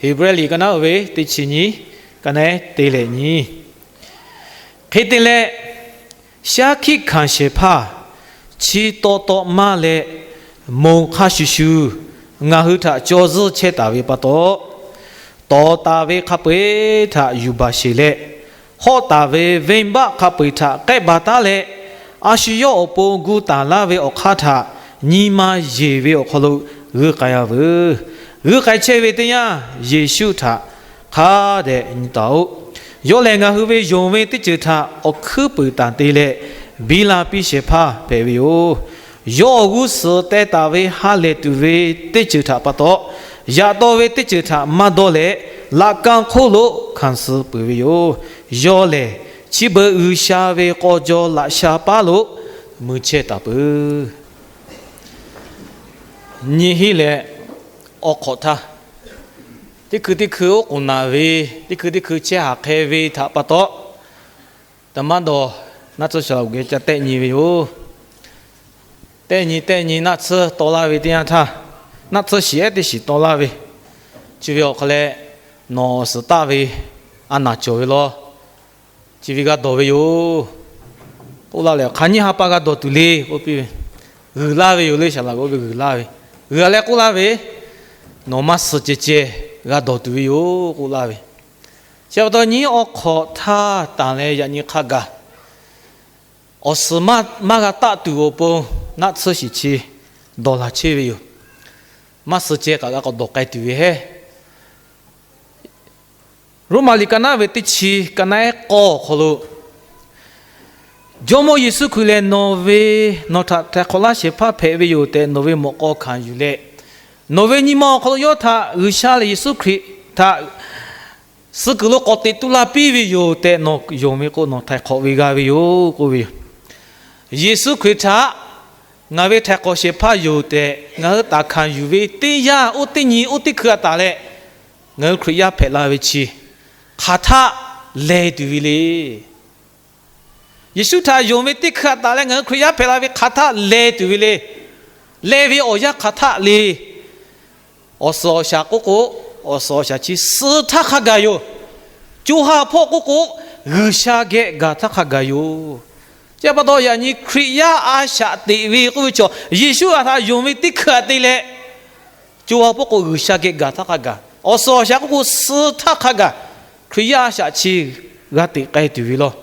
Heˍbrehˇ liꞈ ka naˉ ve teˇ chi nyiˇ, ka naˉ te leh nyi. Hk'e te leh, shaˉ hkiˆ hkanˍ shehˍ hpaˇ chi taw taw maˇ leh, moˬ hk'a shuˍ shuˍ ngaˬ hui htaꞈ caw zuhˇ chehˇ taˍ ve pa taw, tawˍ taˍ ve hk'a peu-eˬ htaꞈ yuˬ baˬ sheˬ leh, hawˆ taˍ ve venˇbaˆ hk'a peu-eˬ htaꞈ k'ehˆ baˬ taˉ leh, a shu yawˇ awˬ pon gu taˍ laˇ ve awˬ hk'aˇ htaꞈ nyi ma yeˬ ve awˬ hk'aw lo g'uiˇ k'ai-a veuˬ. G'uiˇ k'ai chehˇ ve teˇ yanˇ, Yeˍsuˆ htaꞈ hk'a dehꞈ nyi taˍ-oꞈ. Yawˇ lehˬ, ngaˬ hui ve yonˍ ve teˇ ceuˬ htaꞈ awˬ hkuiˉ puiˍ tanˬ te leh, biˇ la piˇ shehˍ hpaˇ hpehꞈ ve yoˬ. Yawˇ awˬ g'uˇ suhˍ teh taˍ ve ha lehˬ tuˬ ve teˇ ceuˬ htaꞈ pa taw, yaꞈ taw ve teˇ ceuˬ htaꞈ maˇ dawˇ leh, laꞈ ka hk'oˆ lo hkanˍ suh peuˬ ve yoˬ. Yawˇ lehˬ, chi beuꞈ G'uiˬsha ve k'aw jaw laꞈ sha paˉ lo mui chehˇ taˍ peuˬ. Nyi hiˆ leh awˬ hk'awꞈ htaˇ, teˇ hkui teˇ hkui oˉ k'oˍ naˍ ve, teˇ hkui teˇ hkui chehˇ haˍ hk'e ve htaꞈ pa taw, taˇ maˇ dawˬ, naˆ tsuhˇ shaˍ laꞈ geh ca tehˆ nyi ve yoˬ. Tehˆ nyi tehˆ nyi naˆ tsuhˇ taw laˇ ve teˇ yanˇ htaˇ, naˆ tsuhˇ shiˍ ehˉ teˇ shiˍ taw laˇ ve, chi ve awˬ hk'aw leh nawˬ suhˍ taˆ ve a naˍ cawˬ ve law. Chi ve g'a dawˬ ve yoˬ. K'oˆ laˇ leh, hk'aˬ nyiˇ ha pa g'a dawˬ tuˬ le k'oˆ piˇ ve, g'uiˬ laˇ ve yoˬ le. Shaˍ laꞈ k'oˆ ve g'uiˬ laˇ ve, g'uiˬ a leh k'oˆ laˇ ve, nawˬ maˇ suh ceh ceh g'a dawˬ tuˬ ve yoˬ k'oˆ laˇ ve. Chi pa taw nyiˇ awˬ hk'awꞈ htaˇ tanˬ leh yaꞈ nyi hk'a gaˬ, awˬ suhˍ maˇ g'a taˆ tuˬ awˬ pon naˆ tsuhˇ shiˍ chi dawˬ laˬ chehˇ ve yoˬ. Maˇ suh ceh kaꞈ g'a k'awꞈ dawˬ k'ai tuˬ ve hehˉ. Roˉmaꞈ liꞈ ka naˉ ve teˇ chi, ka naˉ ehˉ k'awˇ awˬ hk'aw lo, Jawˇmawˇ Yeˍsuˆ Hkriꞈ lehˬ nawˬ ve, nawˬ htaꞈ htaiˍ hk'awꞈ laˇ shehˍ hpaˇ hpehꞈ ve yoˬ tehꞈ nawˬ ve mawꞈ k'aw hkanˍ yuˬ leh, nawˬ ve nyi ma awˬ hk'aw lo yawˇ htaꞈ G'uiˬsha leh Yeˍsuˆ Hkriꞈ htaꞈ suh kuiˬ lo k'awꞈ teꞈ tu la piˇ ve yoˬ tehꞈ nawˬ yonˍ ve k'o, nawˬ htaiˍ hk'awꞈ ve g'a ve yoˬ k'oˆ ve yoˬ. Yeˍsuˆ Hkriꞈ htaꞈ ngaˬ ve htaiˍ hk'awꞈ shehˍ hpaˇ yoˬ tehꞈ ngaˬ hui taˍ hkanˍ yuˬ ve teˇ yanˇ, oˇ teˇ nyi oˇ teˇ hkui a taˍ leh, ngaˬ hui Hkriꞈ yaˇ hpehꞈ la ve chi hk'aˬ htaˆ leh tuˬ ve le. Yeˍsuˆ htaꞈ yonˍ ve teˇ hkui a taˍ leh ngaˬ hui Hkriꞈ yaˇ hpehꞈ la ve hk'aˬ htaˆ leh tuˬ ve le. Leh ve awˬ yanˇ hk'aˬ htaˆ le. Awˬ suhˍ awˬ shaˍ k'oˆ k'o, awˬ suhˍ awˬ shaˍ chi suh htaˇ hk'a gaˬ yoˬ. Co ha hpawˇ k'oˆ k'o, G'uiˬsha geh gaˬ htaˇ hk'a gaˬ yoˬ. Chi pa taw yaꞈ nyi Hkriꞈ yaˇ a shaꞈ teꞈ ve k'oˆ ve chaw, Yeˍsuˆ a htaꞈ yonˍ ve teˇ hkui a te leh, co ha hpawˇ k'o G'uiˬsha geh gaˬ htaˇ hk'a gaˬ, awˬ suhˍ awˬ shaˍ k'oˆ k'o suh htaˇ hk'a gaˬ, Hkriꞈ yaˇ a shaꞈ chi g'a teꞈ k'ai tuˬ ve law.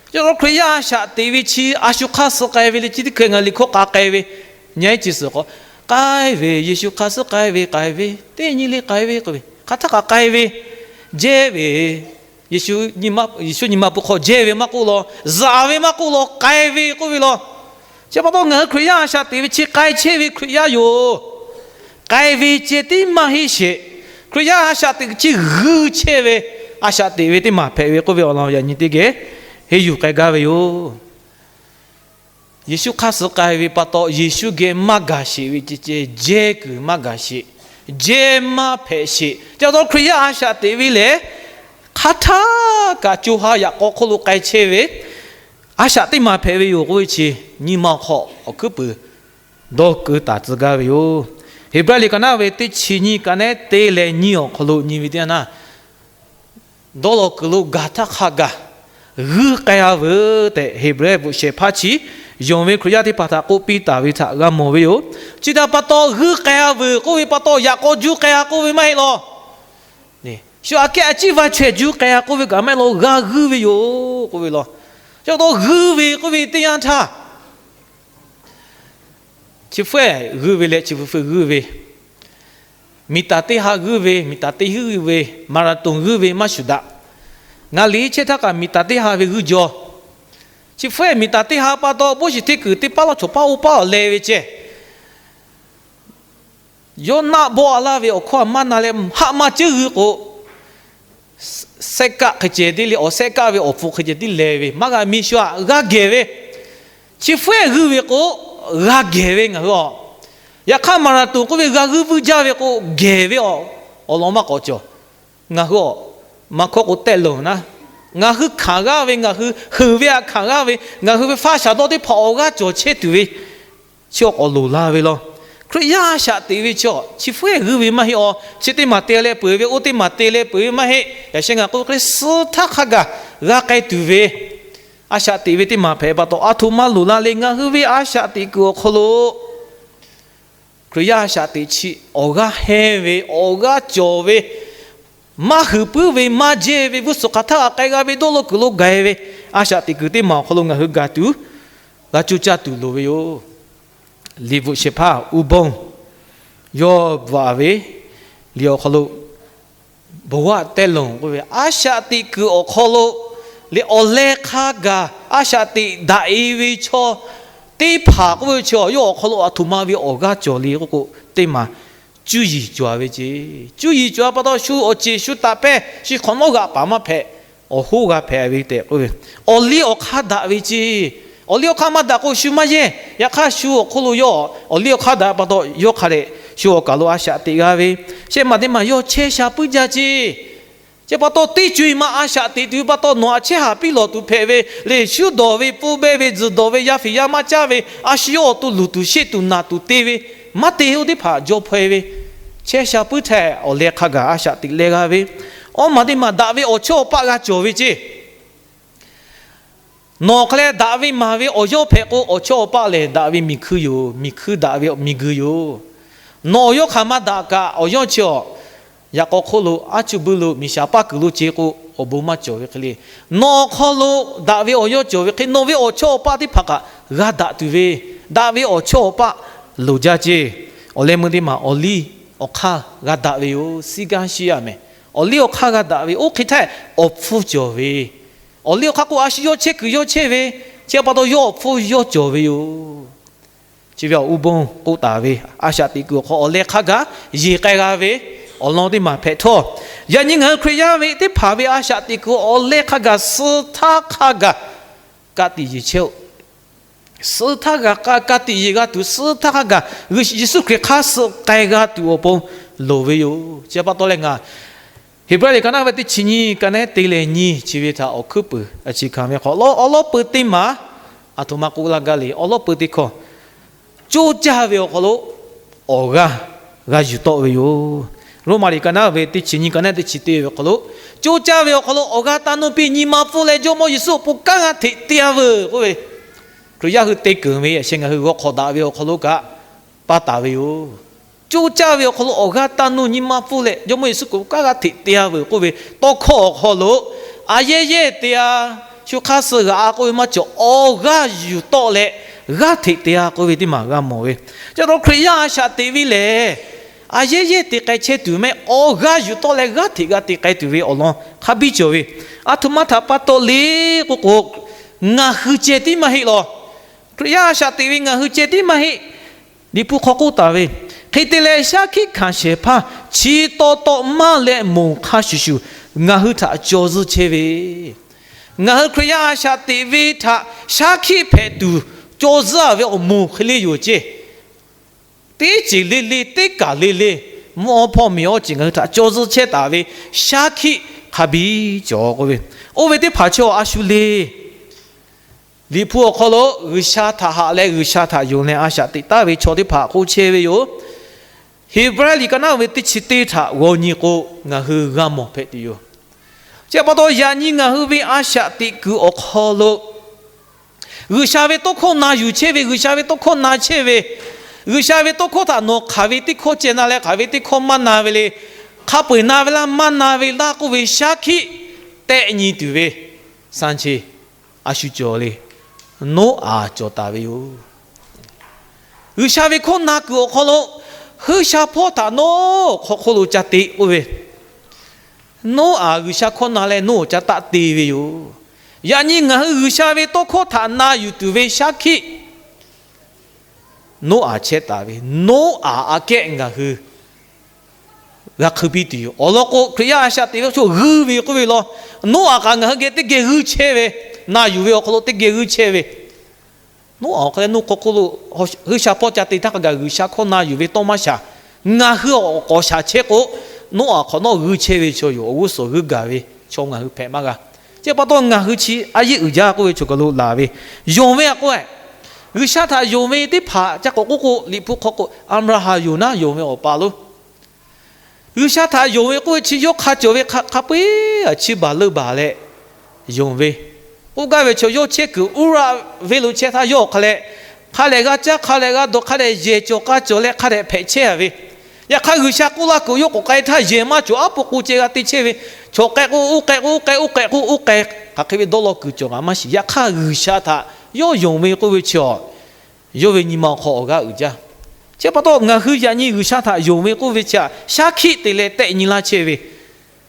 Chi pa taw Hkriꞈ yaˇ a shaꞈ teꞈ ve chi a shu hk'aˇ suh k'ai ve le. Chi teˇ hkui ngaˬ liꞈ hkawˇ k'a k'ai ve, nyi iˉ chi suhˍ k'awꞈ k'ai ve, Yeˍsuˆ hk'aˇ suh k'ai ve k'ai ve, teˇ nyi le k'ai ve k'oˆ ve, hk'aˬ htaˆ kaꞈ k'ai ve, jehˇ ve, Yeˍsuˆ nyi ma pu hk'aw jehˇ ve maˇ k'oˆ law, zaꞈ ve maˇ k'oˆ law, k'ai ve k'oˆ ve law. Chi pa taw ngaˬ hui Hkriꞈ yaˇ a shaꞈ teꞈ ve chi k'ai chehˇ ve Hkriꞈ yaˇ yoˬ. K'ai ve ceh tiˉ maˇ heˆ sheˍ. Hkriꞈ yaˇ a shaꞈ teꞈ chi g'uiˇ chehˇ ve, a shaꞈ teꞈ ve teˇ maˬ hpehꞈ ve k'oˆ ve awˬ lawn yaꞈ nyi teˇ geh henˇ yuˬ k'ai gaˇ ve yoˬ. Yeˍsuˆ hk'aˇ suh k'ai ve pa taw Yeˍsuˆ geh maˇ gaˬ sheˍ ve ceh ceh jehˇ kuiˬ maˇ gaˬ sheˍ, jehˇ maˇ hpehꞈ sheˍ. Chi pa taw Hkriꞈ yaˇ a shaꞈ teꞈ ve lehˬ, hk'aˬ htaˆ kaꞈ co ha yaꞈ k'aw hk'oˆ lo k'ai chehˇ ve a shaꞈ teˇ maˬ hpehꞈ ve yoˬ k'oˆ ve chi nyi ma awˬ hk'aw awˬ hkuiˉ puiˍ dawˇ keu taˍ tcuh gaˇ ve yoˬ. Heˍbrehˇ liꞈ ka naˉ ve teˇ chi nyiˇ ka naˉ te leh nyiˇ awˬ hk'aw lo nyi ve teˇ yanˇ, dawˇ law kuiˬ lo gaˬ htaˇ hk'a gaˬ g'uiˇ k'ai-a veuˬ tehꞈ Heˍbrehˇ bvuhꞈ shehˍ hpaˇ chi yonˍ ve Hkriꞈ yaˇ teˇ hpaˍ htaꞈ k'oˆ piˇ taˍ ve htaꞈ g'a mawˬ ve yoˬ. Chi htaꞈ pa taw g'uiˇ k'ai-a veuˬ k'oˆ ve pa taw yaꞈ k'aw juˇ k'ai-a k'oˆ ve maˇ heˆ law. Shu aꞈ kehˉ a ciˉ vaˇ chaweh juˇ k'ai-a k'oˆ ve kaꞈ maˇ heˆ law, g'a g'uiˇ ve yoˬ k'oˆ ve law. Chi pa taw g'uiˇ ve k'oˆ ve teˇ yanˇ htaˇ, chi hpfuhˇ g'uiˇ ve leh chi hpfuhˇ g'uiˇ ve, miˬ taˍ teˇ ha g'uiˇ ve, miˬ taˍ teˇ ha g'uiˇ ve, maˍraˍtonˍ g'uiˇ ve maˇ shuˍ daꞈ. Ngaˬ liꞈ chehˇ htaˇ kaꞈ miˬ taˍ teˇ ha ve g'uiˇ jaw. Chi hpfuhˇ miˬ taˍ teˇ ha pa taw boˇ shiˍ teˇ kuiˬ teˇ paˉ lawˇ chawˬ paˉ oˇ paˉ awˬ leh ve ceh, yawˇ naˆ bawˆ a laˇ ve awˬ hkawˇ a maˇ na leh haˆ maˇ ceuˉ g'uiˇ k'o, sehˆ kaˆ hk'e ceh tiˉ le, awˬ sehˆ kaˆ ve awˬ hpu hk'e ceh tiˉ leh ve maˇ g'a miˬ shu aꞈ g'a gehˬ ve. Chi hpfuhˇ g'uiˇ ve k'o, g'a gehˬ ve ngaˬ hui aw. Yaꞈ hk'aˇ maˍraˍtonˍ k'oˆ ve g'a g'uiˇ vuiˇ jaˇ ve k'o gehˬ ve aw, awˬ lawn maˇ k'awꞈ cawˬ. Ngaˬ hui aw, maˇ hkawˇ k'o tehˆ loˬ naˉ, ngaˬ hui hkanˍ g'aˇ ve, ngaˬ hui heuˬ ve aꞈ hkanˍ g'aˇ ve, ngaˬ hui ve faˇ shaˍ dawˇ teˇ hpaˍ awˬ g'aˇ cawˬ chehˇ tuˬ ve chi awˬ k'awꞈ loˍ la ve law. Hkriꞈ yaˇ a shaꞈ teꞈ ve chaw chi hpfuhˇ g'uiˇ ve maˇ heˆ. Aw, chi teˇ maˬ te leh peuˬ ve, oˇ teˇ maˬ te leh peuˬ ve maˇ heˆ. Yaꞈ sheh ngaˬ k'oˆ hk'e, suh htaˇ hk'a gaˬ g'a k'ai tuˬ ve a shaꞈ teꞈ ve teˇ maˬ hpehꞈ pa taw, a htoꞈ ma loˍ la le. Ngaˬ hui ve a shaꞈ teꞈ kuiˬ awˬ hk'aw lo Hkriꞈ yaˇ a shaꞈ teꞈ chi awˬ g'aˇ hehnˇ ve, awˬ g'aˇ cawˬ ve, maˇ huiˍ puiˉ ve, maˇ jehˇ ve, g'uˇ suhˍ hk'aˬ htaˇ kaꞈ k'ai g'a ve, dawˇ law kuiˬ lo gaˬ-e ve a shaꞈ teꞈ kuiˬ teˇ maˬ awˬ hk'aw lo ngaˬ hui gaˬ tuˬ, g'a cuˇ caˇ tuˬ loˍ ve yoˬ. Liꞈ bvuhꞈ shehˍ hpaˇ uˉ bawˇ yawˇ bvuhꞈ ve liꞈ awˬ hk'aw lo, ဘဝတဲလွန် k'oˆ ve a shaꞈ teꞈ kuiˬ awˬ hk'aw lo leh awˬ leh hk'a gaˬ a shaꞈ teꞈ daꞈ-e ve chaw teˇ hpaˍ k'oˆ ve chi yawˇ awˬ hk'aw lo a htoꞈ ma ve awˬ g'aˇ cawˬ le k'oˆ k'o, teˇ maˬ cuˇ yiˍ cawˬ ve ceˇ. Cuˇ yiˍ cawˬ pa taw, shu awˬ ceˬ shu taꞈ pehˇ, shu hk'awꞈ nawˉ g'aꞈ paˍ maˇ hpehꞈ, awˬ hoˉ g'a hpehꞈ ve tehꞈ k'oˆ ve, awˬ liˇ awˬ hk'aˇ daꞈ ve ceˇ. Awˬ liˇ awˬ hk'aˇ maˇ daꞈ k'o, shu maˇ yehˇ. Yaꞈ hk'aˇ, shu awˬ hk'oˆ lo yawˇ awˬ liˇ awˬ hk'aˇ daꞈ pa taw, yawˇ hk'a dehꞈ shu awˬ kaˬ lo a shaꞈ teꞈ g'a ve, shehˆ maˬ teˇ maˬ yawˇ chehˇ sha puiˉ jaˇ ceˇ. Chi pa taw, teˇ co-e ma a shaꞈ teꞈ tuˬ pa taw, nawˬ htaꞈ chehˇ haˍ piˇ lawˬ tuˬ hpehꞈ ve le. Shu dawˬ ve, pfuhˇ behˇ ve, tzuhˬ dawˬ ve, yaˇ fiˍ yaˇ maˇ caˇ ve, a shu yawˇ awˬ to luˬ tuˬ sheˆ tuˬ naˬ tuˬ te ve, maˇ te oˇ teˇ hpaˍ jaw hpaw-e ve, chehˇ sha puiˉ htaˇ awˬ leh hk'a gaˬ a shaꞈ teꞈ leh g'a ve, awˬ maˬ teˇ maˬ daꞈ ve awˬ chawˇ awˬ paˆ g'a cawˬ ve ceˇ. Nawˬ hk'a leh daꞈ ve maˍ ve awˬ yawˇ hpehꞈ k'o, awˬ chawˇ awˬ paˆ lehˬ daꞈ ve miˬ hkui yoˬ. Miˬ hkui daꞈ ve miˬ guiˬ yoˬ. Nawˬ awˬ yawˇ hk'aˬ ma daꞈ kaꞈ, awˬ yawˇ chi awˬ yaꞈ k'aw hk'oˆ lo, aˉ cuˇ buiˇ lo, miˬ shaˍ paˇ kuiˬ lo ce k'o, awˬ bon maˇ cawˬ ve hk'e le. Nawˬ awˬ hk'aw lo daꞈ ve awˬ yawˇ cawˬ ve hk'e, nawˬ ve awˬ chawˇ awˬ paˆ teˇ hpaˍ kaꞈ g'a daꞈ tuˬ ve, daꞈ ve awˬ chawˇ awˬ paˆ loˍ jaˇ ceˇ. Awˬ leh meuˇ teˇ maˬ awˬ liˇ awˬ hk'aˇ g'a daꞈ ve yoˬ. Siˉ gaˇ shiˉ yaˇ mehˍ. Awˬ liˇ awˬ hk'aˇ g'a daꞈ ve, oˇ hk'e htaˇ awˬ hpfuhˇ cawˬ ve, awˬ liˇ awˬ hk'aˇ k'o, a shu yawˇ chehˇ kuiˬ yawˇ chehˇ ve, chi pa taw yawˇ awˬ hpfuhˇ yawˇ cawˬ ve yoˬ. Chi ve awˬ uˉ bawˇ k'oˆ taˍ ve, a shaꞈ teꞈ kuiˬ awˬ hk'aw awˬ leh hk'a gaˬ yeˬ k'ai g'a ve awˬ lawn teˇ maˬ hpehꞈ htawˇ, yaꞈ nyi ngaˬ hui Hkriꞈ yaˇ ve teˇ hpaˍ ve a shaꞈ teꞈ kuiˬ awˬ leh hk'a gaˬ, suh htaˇ hk'a gaˬ ka tiꞈ yeˬ chehˇ-oˆ. Suh htaˇ g'a ka, ka tiꞈ yeˬ g'a tuˬ, suh htaˇ hk'a gaˬ Yeˍsuˆ Hkriꞈ hk'aˇ suh k'ai g'a tuˬ awˬ pon loˍ ve yoˬ. Chi pa taw leh ngaˬ Heˍbrehˇ liꞈ ka naˉ ve teˇ chi nyiˇ, ka naˉ te leh nyiˇ chi ve htaꞈ awˬ hkuiˉ puiˍ a chi hkanˍ ve hk'aw, awˬ lawˉ peu teˇ maˬ a htoꞈ ma k'oˆ laˇ gaˇ le. Awˬ lawˉ peu teˇ hkawˇ, coˇ caˇ ve awˬ hk'aw lo awˬ g'aˇ g'a yuˬ tawˆ ve yoˬ. Roˉmaꞈ liꞈ ka naˉ ve teˇ chi nyiˇ, ka naˉ teˇ chi te ve awˬ hk'aw lo, coˇ caˇ ve awˬ hk'aw lo awˬ g'aˇ taˇ nuˇ piˇ nyi ma pfuhˇ leh Jawˇmawˇ Yeˍsuˆ awˬ pon kanˉ g'a hteꞈ te-a veuˬ k'oˆ ve, Hkriꞈ yaˇ hui te keunˍ ve yaꞈ sheh ngaˬ hui g'aw hk'awꞈ daꞈ ve awˬ hk'aw lo kaꞈ paˇ taˍ ve yoˬ. Coˇ caˇ ve awˬ hk'aw lo awˬ g'aˇ taˇ nuˇ nyi ma pfuhˇ leh Jawˇmawˇ Yeˍsuˆ awˬ pon kanˉ g'a hteꞈ te-a veuˬ k'oˆ ve tawˇ hkawˇ awˬ hk'aw lo, a yehˇ yehˇ te-a, shu hk'aˇ suh g'aꞈ-a k'oˆ ve maˇ cawˬ, awˬ g'aˇ yuˬ tawˆ leh g'aˇ hteꞈ te-a k'oˆ ve teˇ maˬ g'a mawˬ ve. Chi pa taw Hkriꞈ yaˇ a shaꞈ teꞈ ve lehˬ, a yehˇ yehˇ te k'ai chehˇ tuˬ mehˆ, awˬ g'aˇ yuˬ tawˆ leh g'aˇ hteꞈ g'a te k'ai tuˬ ve awˬ lawn hk'a biˇ cawˬ ve. A htoꞈ ma htaꞈ pa taw le k'oˆ k'o, ngaˬ hui ceh tiˉ maˇ heˆ law. Hkriꞈ yaˇ a shaꞈ teꞈ ve ngaˬ hui ceh tiˉ maˇ heˆ. Liꞈ hpu hk'aw k'oˆ taˍ ve, hk'e te leh shaˉ hkiˆ hkanˍ shehˍ hpaˇ chi taw taw maˇ leh moˬ hk'a shuˍ shuˍ ngaˬ hui htaꞈ caw zuhˇ chehˇ ve, ngaˬ hui Hkriꞈ yaˇ a shaꞈ teꞈ ve htaꞈ shaˉ hkiˆ hpehꞈ tuˬ caw zuhˇ-a ve awˬ moˍ hk'e le yoˬ ceˇ. Teˇ ceuˬ le le, teˇ kaˬ le le, mvuhˇ awˇ hpawˇ miˬ awˇ ceuˬ ngaˬ hui htaꞈ caw zuhˇ chehˇ taˍ ve shaˉ hkiˆ hk'a biˇ cawˬ k'oˆ ve, oˇ ve teˇ hpaˍ chaw a shu le. Liꞈ hpu awˬ hk'aw lo G'uiˬsha htaꞈ haꞈ leh G'uiˬsha htaꞈ yonˍ leh a shaꞈ teꞈ taˍ ve chaw teˇ hpaˍ k'oˆ chehˇ ve yoˬ. Heˍbrehˇ liꞈ ka naˉ ve teˇ chi teˇ htaꞈ g'aw nyi k'o, ngaˬ hui g'a mawˬ hpehꞈ tuˬ yoˬ. Chi pa taw yaꞈ nyi ngaˬ hui ve a shaꞈ teꞈ kuiˬ awˬ hk'aw lo G'uiˬsha ve tawˇ hkawˇ na yuˬ chehˇ ve, G'uiˬsha ve tawˇ hkawˇ na chehˇ ve, G'uiˬsha ve tawˇ hkawˇ htaꞈ nawˬ hk'aˬ ve teˇ hkawˇ ceh na leh hk'aˬ ve teˇ hkawˇ maˇ na ve le, hk'a peu-eˬ na ve laˇ maˇ na ve laˇ k'oˆ ve shaˉ hkiˆ tehˆ nyi tuˬ ve sanˇ chi a shu cawˬ le. Noˉaꞈ cawˬ taˍ ve yoˬ. G'uiˬsha ve hkawˇ na kuiˬ awˬ hk'aw lo, huiˉ sha hpawˇ htaꞈ nawˉ hk'aw hk'oˆ lo ca te k'oˆ ve, Noˉaꞈ G'uiˬsha hkawˇ na leh Noˉaꞈ ca taˆ te ve yoˬ. Yaꞈ nyi ngaˬ hui G'uiˬsha ve tawˇ hkawˇ htaꞈ na yuˬ tuˬ ve shaˉ hkiˆ Noˉaꞈ chehˇ taˍ ve, Noˉaꞈ aꞈ kehˉ ngaˬ hui g'a hkui piˇ tuˬ yoˬ. Awˬ lawn k'o, Hkriꞈ yaˇ a shaꞈ teꞈ ve chaw g'uiˇ ve k'oˆ ve law, Noˉaꞈ kaꞈ ngaˬ hui geh teˇ geh g'uiˇ chehˇ ve, na yuˬ ve awˬ hk'aw lo teˇ geh g'uiˇ chehˇ ve, Noˉaꞈ awˬ hk'aw leh Noˉaꞈ hk'aw hk'oˆ lo huiˉ sha hpawˇ ca te htaˇ hk'a gaˬ G'uiˬsha hkawˇ na yuˬ ve tawˇ maˇ shaˍ. Ngaˬ hui awˬ k'awꞈ shaˍ chehˇ k'o, Noˉaꞈ hk'awꞈ nawˉ g'uiˇ chehˇ ve chaw yoˬ. Awˬ g'uˇ suhˍ g'uiˇ gaˬ ve chaw ngaˬ hui hpehꞈ maˇ g'a. Chi pa taw ngaˬ hui chi a yeˇ uiˍ jaˇ k'oˆ ve chaw kaˬ lo laˬ ve, yonˍ ve a k'oˆ-e, G'uiˬsha htaꞈ yonˍ ve teˇ hpaˍ ca k'awꞈ k'oˆ k'o, Liꞈ hpu hk'aw k'o Aˍbraˍhanˍ yonˍ naˉ yonˍ ve awˬ pa lo. G'uiˬsha htaꞈ yonˍ ve k'oˆ ve chi yawˇ hk'a cawˬ ve hk'a peu-eˬ a chi baˬ leuˆ baˬ leh yonˍ ve, k'oˆ gaˇ ve chaw yawˇ chehˇ kuiˬ Uˇraˆ venˇ lo chehˇ htaˇ yawˇ awˬ hk'a leh, hk'a dehꞈ g'a caˇ, hk'a dehꞈ g'a dawˬ, hk'a dehꞈ yehˬ cawˬ k'a cawˬ leh hk'a dehꞈ hpehꞈ chehˇ a ve. Yaꞈ hk'aˇ G'uiˬsha k'oˆ laˇ kuiˬ yawˇ k'awꞈ k'ai htaˇ yehˬ maˇ cawˬ, aˉ po k'o ceh g'a te chehˇ ve, chaw k'ai k'o oˇ k'ai k'o oˇ k'ai oˇ k'ai k'o oˇ k'ai, hk'aˬ hk'e ve dawˇ law kuiˬ cawˬ kaꞈ maˇ shiˍ. Yaꞈ hk'aˇ G'uiˬsha htaꞈ yawˇ yonˍ ve k'oˆ ve chi a, yawˇ ve nyi ma awˬ hk'aw awˬ g'aˇ uiˍ jaˇ. Chi pa taw ngaˬ hui yaꞈ nyi G'uiˬsha htaꞈ yonˍ ve k'oˆ ve chi a shaˉ hkiˆ te leh tehˆ nyi laˇ chehˇ ve,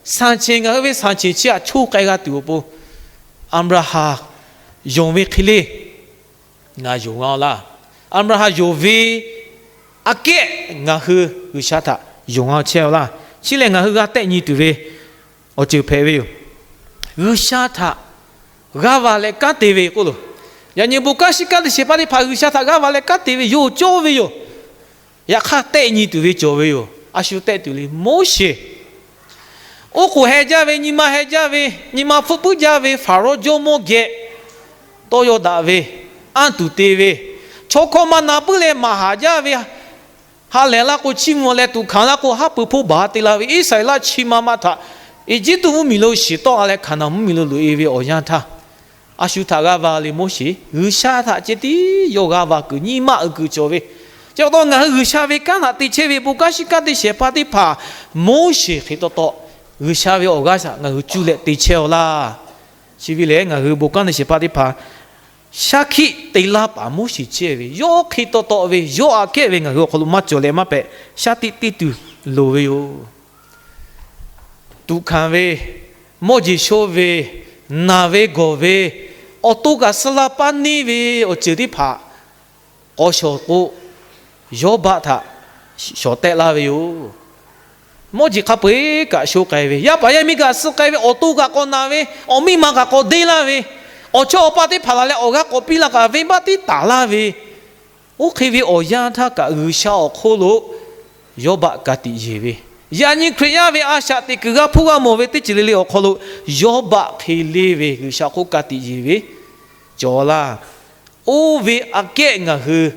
saˍ chenˍ ngaˬ hui ve saˍ chenˍ chi a choˇ k'ai g'a tuˬ awˬ pon, Aˍbraˍhanˍ yonˍ ve hk'e le ngaˬ yonˍ g'a laˇ. Aˍbraˍhanˍ yonˍ ve aꞈ kehˉ ngaˬ hui G'uiˬsha htaꞈ yonˍ g'a chehˇ a laˇ. Chi lehˬ ngaˬ hui g'a tehˆ nyi tuˬ ve awˬ ceuˬ hpehꞈ ve yoˬ. G'uiˬsha htaꞈ g'aˇ va leh kanˉ te ve k'oˆ lo, yaꞈ nyi bon kanˉ shiˉ kanˉ te shehˍ hpaˇ teˇ hpaˍ G'uiˬsha htaꞈ g'aˇ va leh kanˉ te ve yoˬ, cawˇ ve yoˬ. Yaꞈ hk'aˇ tehˆ nyi tuˬ ve cawˬ ve yoˬ. A shu tehˆ tuˬ le Moˉseˍ. Oˇ k'oˍ heh jaˇ ve, nyi ma heh jaˇ ve, nyi ma hpfuhˆ puiˉ jaˇ ve Hpaˍrawˇ jawˇmawˇ geh tawˇ yaw daꞈ ve, anˇ tuˬ te ve, chaw hkawˇ maˇ na puiˉ leh maˍ haˍ jaˇ ve, ha lehˬ laˇ k'o chiˇ mvuh leh tuꞈ hkanˍ laˇ k'o haˉ pui hpoˇ baˬ te la ve Iˉsaˍreˍlaˆ chi ma ma htaꞈ Eˇjiˇtuꞈ mvuhˇmiˬ lo shiˍ tawˆ la leh Hkaˍnanˍ mvuhˇmiˬ lo loꞈ e ve awˬ yanˇ htaˇ, a shu htaꞈ g'aˇ va le Moˉseˍ, G'uiˬsha htaꞈ ceh tiˉ yawˇ g'aˇ va kuiˬ nyi ma uiˍ kuiˬ cawˬ ve. Chi pa taw ngaˬ hui G'uiˬsha ve kanˉ htaꞈ te chehˇ ve bon kanˉ shiˉ kanˉ te shehˍ hpaˇ teˇ hpaˍ Moˉseˍ hk'e taw taw G'uiˬsha ve awˬ g'aˇ shaꞈ ngaˬ hui cuˇ leh te chehˇ a laˇ. Chi ve lehˬ ngaˬ hui bon kanˉ te shehˍ hpaˇ teˇ hpaˍ shaˉ hkiˆ te laˇ paˍ Moˉseˍ chehˇ ve, yawˇ hk'e taw taw ve yawˇ aꞈ kehˉ ve ngaˬ hui awˬ hk'aw lo maˇ cawˬ leh maˇ hpehꞈ, shaˉ tiˆ tiˆ tuˬ loˍ ve yoˬ. Tuꞈ hkanˍ ve, mawˇ jeˬ sho ve, naˬ ve gawˬ ve, awˬ to kaꞈ suh la paˇ neˇ ve awˬ ceuˬ teˇ hpaˍ k'awꞈ shawˍ k'o, Yawˇbaˆ htaꞈ shawˍ tehˆ laˇ ve yoˬ. Mawˇ jeˬ hk'a peu-eˬ kaꞈ sho k'ai ve, yaˇ paˍ yaˇ miˇ kaꞈ suh k'ai ve, awˬ to kaꞈ k'awꞈ naˬ ve, awˬ miˇ ma kaꞈ k'awꞈ deˇ laˇ ve, awˬ chawˇ awˬ pa teˇ hpaˍ laˬ leh awˬ g'aˇ k'awꞈ piˇ laˇ kaꞈ venˇbaˆ tiˉ taˍ laˇ ve, oˇ hk'e ve awˬ yanˇ htaˇ kaꞈ G'uiˬsha awˬ hk'oˆ lo Yawˇbaˆ ka tiꞈ yeˬ ve, yaꞈ nyi Hkriꞈ yaˇ ve a shaꞈ teꞈ kuiˬ g'a hpuˇ g'a mawˬ ve teˇ ceuˬ le le awˬ hk'aw lo Yawˇbaˆ hk'e le ve G'uiˬsha hk'oˆ ka tiꞈ yeˬ ve cawˬ laˇ. Oˇ ve aꞈ kehˉ ngaˬ hui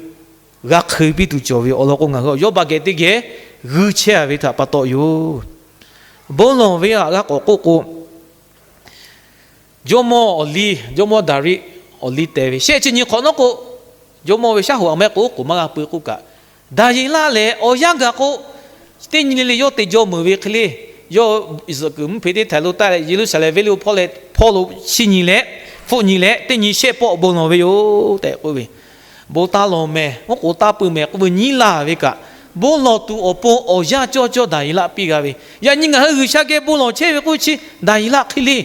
g'a hk'eꞈ piˇ tuˬ cawˬ ve awˬ lawn k'o, ngaˬ hui Yawˇbaˆ geh teˇ geh g'uiˇ chehˇ a ve htaꞈ pa taw yoˬ. Bon lawˬ ve aꞈ g'a k'awꞈ k'oˆ k'o, jawˇmawˇ awˬ liˇ, jawˇmawˇ Daˍriˆ awˬ liˇ teh ve shehˆ chi nyi hk'awꞈ nawˉ k'o, jawˇmawˇ ve shaˉ hoꞈ aˬ mehˆ k'o oˉ k'oˍ maˇ g'a peu k'oˆ kaꞈ, Daˍyeˍlaˆ lehˬ awˬ yanˇ gaˬ k'o, teˇ nyi le le yawˇ te jaw meuˍ ve hk'e le, yawˇ zuhꞈ kuiˬ mvuhˇ hpeꞈ teˇ htaiˍ lo taˇ leh Yeˍruˆsaˍlehnˍ venˇ lo hpawˇ leh hpawˇ lo chiˇ nyi leh, hpfuhˆ nyi leh teˇ nyi shehˆ pawˆ bon lawˬ ve yoˬ tehꞈ k'oˆ ve. Bon taˇ lawˬ mehˍ, oˉ k'oˍ taˇ pui mehˍ k'oˆ ve nyiˉ laˇ ve kaꞈ, bon lawˬ tuˬ awˬ pon awˬ yanˇ cawˇ cawˇ Daˍyeˍlaˆ piˇ g'a ve. Yaꞈ nyi ngaˬ hui G'uiˬsha geh bon lawˬ chehˇ ve k'oˆ chi Daˍyeˍlaˆ hk'e le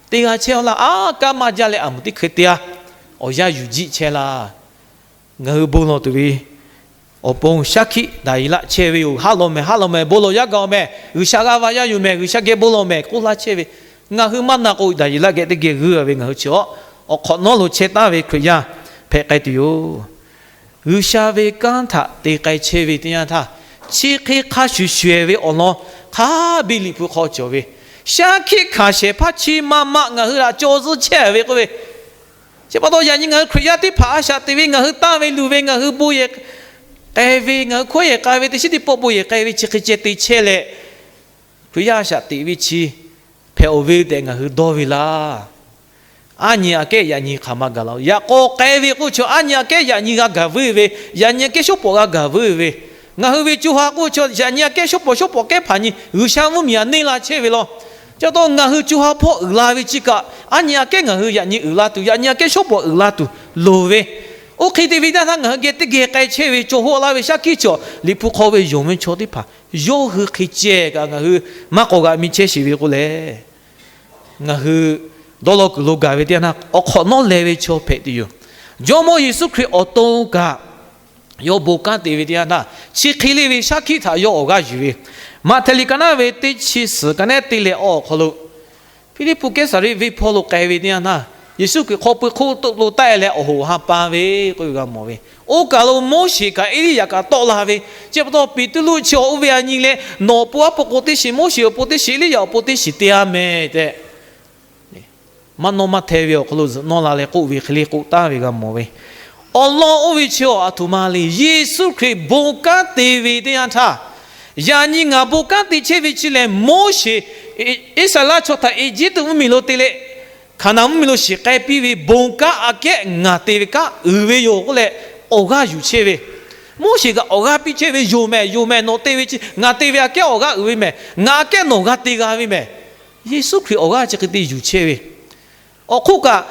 te g'a chehˇ a laˇ. Aˉ kaˉ maˇ jaˇ leh aˬ muˍ teˇ hkui te a, awˬ yanˇ yuˬ jiˆ chehˇ laˇ. Ngaˬ hui bon lawˬ tuˬ ve awˬ pon shaˉ hkiˆ Daˍyeˍlaˆ chehˇ ve yoˬ. Haˉ lawˬ mehˍ, haˉ lawˬ mehˍ, bon lawˬ yaˇ gaˬ mehˍ, G'uiˬsha g'a va yaˇ yoˬ mehˍ, G'uiˬsha geh bon lawˬ mehˍ k'oˆ laˇ chehˇ ve. Ngaˬ hui maˇ na k'o Daˍyeˍlaˆ geh teˇ geh g'uiˇ a ve ngaˬ hui chi awˬ hk'awꞈ nawˉ lo chehˇ taˍ ve Hkriꞈ yaˇ hpehꞈ k'ai tuˬ yoˬ. G'uiˬsha ve kanˉ htaꞈ te k'ai chehˇ ve teˇ yanˇ htaˇ, chi hk'e hk'a shuˍ shuˍ e ve awˬ lawn hk'a biˇ Liꞈ hpu hk'aw cawˬ ve, shaˉ hkiˆ hkanˍ shehˍ hpaˇ chi ma ma ngaˬ hui htaꞈ caw zuhˇ chehˇ ve k'oˆ ve, chi pa taw yaꞈ nyi ngaˬ hui Hkriꞈ yaˇ teˇ hpaˍ a shaꞈ teꞈ ve, ngaˬ hui tanˇ ve luˬ ve, ngaˬ hui bon yehˬ k'ai ve, ngaˬ hui hkawˇ yehˬ k'ai ve, teˇ shiˉ teˇ pawˆ bon yehˬ k'ai ve chi hk'e ceh te chehˇ leh, Hkriꞈ yaˇ a shaꞈ teꞈ ve chi hpehꞈ oˬ ve tehꞈ ngaˬ hui dawˇ ve laˇ. Aˉ nyi aꞈ kehˉ yaꞈ nyi hk'aˬ ma gaˬ la-o. Yaꞈ k'aw k'ai ve k'oˆ chaw aˉ nyi aꞈ kehˉ yaꞈ nyi g'a gaˬ veuˇ ve, yaꞈ nyi aꞈ kehˉ shawˉ pawˍ g'a gaˬ veuˇ ve, ngaˬ hui ve co ha k'oˆ chaw yaꞈ nyi aꞈ kehˉ shawˉ pawˍ shawˉ pawˍ kehˉ hpaˍ nyi G'uiˬsha mvuhˇmiˬ aꞈ neˇ la chehˇ ve law. Chi pa taw ngaˬ hui co ha hpawˇ uiˍ la ve chi kaꞈ, aˉ nyi aꞈ kehˉ ngaˬ hui yaꞈ nyi uiˍ la tuˬ, yaꞈ nyi aꞈ kehˉ shawˉ pawˍ uiˍ la tuˬ loˍ ve, oˇ hk'e te ve teˇ yanˇ htaˇ ngaˬ hui geh teˇ geh k'ai chehˇ ve chaw hoˆ laˇ ve shaˉ hkiˆ chaw Liꞈ hpu hk'aw ve yonˍ ve chaw teˇ hpaˍ yawˇ hui hk'e ceh kaꞈ ngaˬ hui maˇ k'awꞈ g'a mi chehˇ sheˍ ve k'o lehˬ, ngaˬ hui dawˇ law kuiˬ lo gaˬ ve teˇ yanˇ htaˇ awˬ hk'awꞈ nawˉ leh ve chaw hpehꞈ tuˬ yoˬ. Jawˇmawˇ Yeˍsuˆ Hkriꞈ awˬ to kaꞈ yawˇ bon kanˉ te ve teˇ yanˇ htaˇ, chi hk'e le ve shaˉ hkiˆ htaꞈ yawˇ awˬ g'aˇ yuˬ ve, Maꞈhtehˍ liꞈ ka naˉ ve teˇ chi suhˍ ka nehˉ te leh awˬ awˬ hk'aw lo, Hpiˇliˇpuˆ Kehˉsaˍriˆ venˇ hpawˇ lo k'ai ve teˇ yanˇ htaˇ, Yeˍsuˆ Hkriꞈ hk'aw pui hk'oˆ toˆ lo taˆ e leh awˬ hoꞈ ha pa ve k'oˆ ve g'a mawˬ ve. Oˇ kaˬ lo Moˉseˍ kaꞈ Eˇliˇyaꞈ kaꞈ tawˆ la ve, chi pa taw Peˍtruˆ chi awˬ oˇ ve a nyi leh, nawˬ awˬ pon aˉ po k'o teˇ shiˍ, Moˉseˍ awˬ pon teˇ shiˍ, Eˇliˇyaꞈ awˬ pon teˇ shiˍ te a mehˍ tehꞈ, maˇ nawˇ maˇ hte ve awˬ hk'aw lo zuhꞈ nawˇ la leh k'oˆ ve hk'e le k'oˆ taˍ ve g'a mawˬ ve. Awˬ lawn oˇ ve chi awˬ aˬ htoꞈ ma le. Yeˍsuˆ Hkriꞈ bon kanˉ te ve teˇ yanˇ htaˇ, yaꞈ nyi ngaˬ bon kanˉ te chehˇ ve chi lehˬ, Moˉseˍ Iˉsaˍreˍlaˆ chaw htaꞈ Eˇjiˇtuꞈ mvuhˇmiˬ lo te leh Hkaˍnanˍ mvuhˇmiˬ lo shiˍ k'ai piˇ ve bon kanˉ aꞈ kehˉ ngaˬ te ve kanˉ uiˍ ve yoˬ k'oˆ leh awˬ g'aˇ yuˬ chehˇ ve. Moˉseˍ kaꞈ awˬ g'aˇ piˇ chehˇ ve, Yoˬ mehˍ, yoˬ mehˍ, nawˬ te ve chi ngaˬ te ve aꞈ kehˉ awˬ g'aˇ uiˍ ve mehˍ, ngaˬ aꞈ kehˉ nawˬ g'aˇ te g'a ve mehˍ. Yeˍsuˆ Hkriꞈ awˬ g'aˇ chi hk'e te yuˬ chehˇ ve. Awˬ hk'oˆ kaꞈ,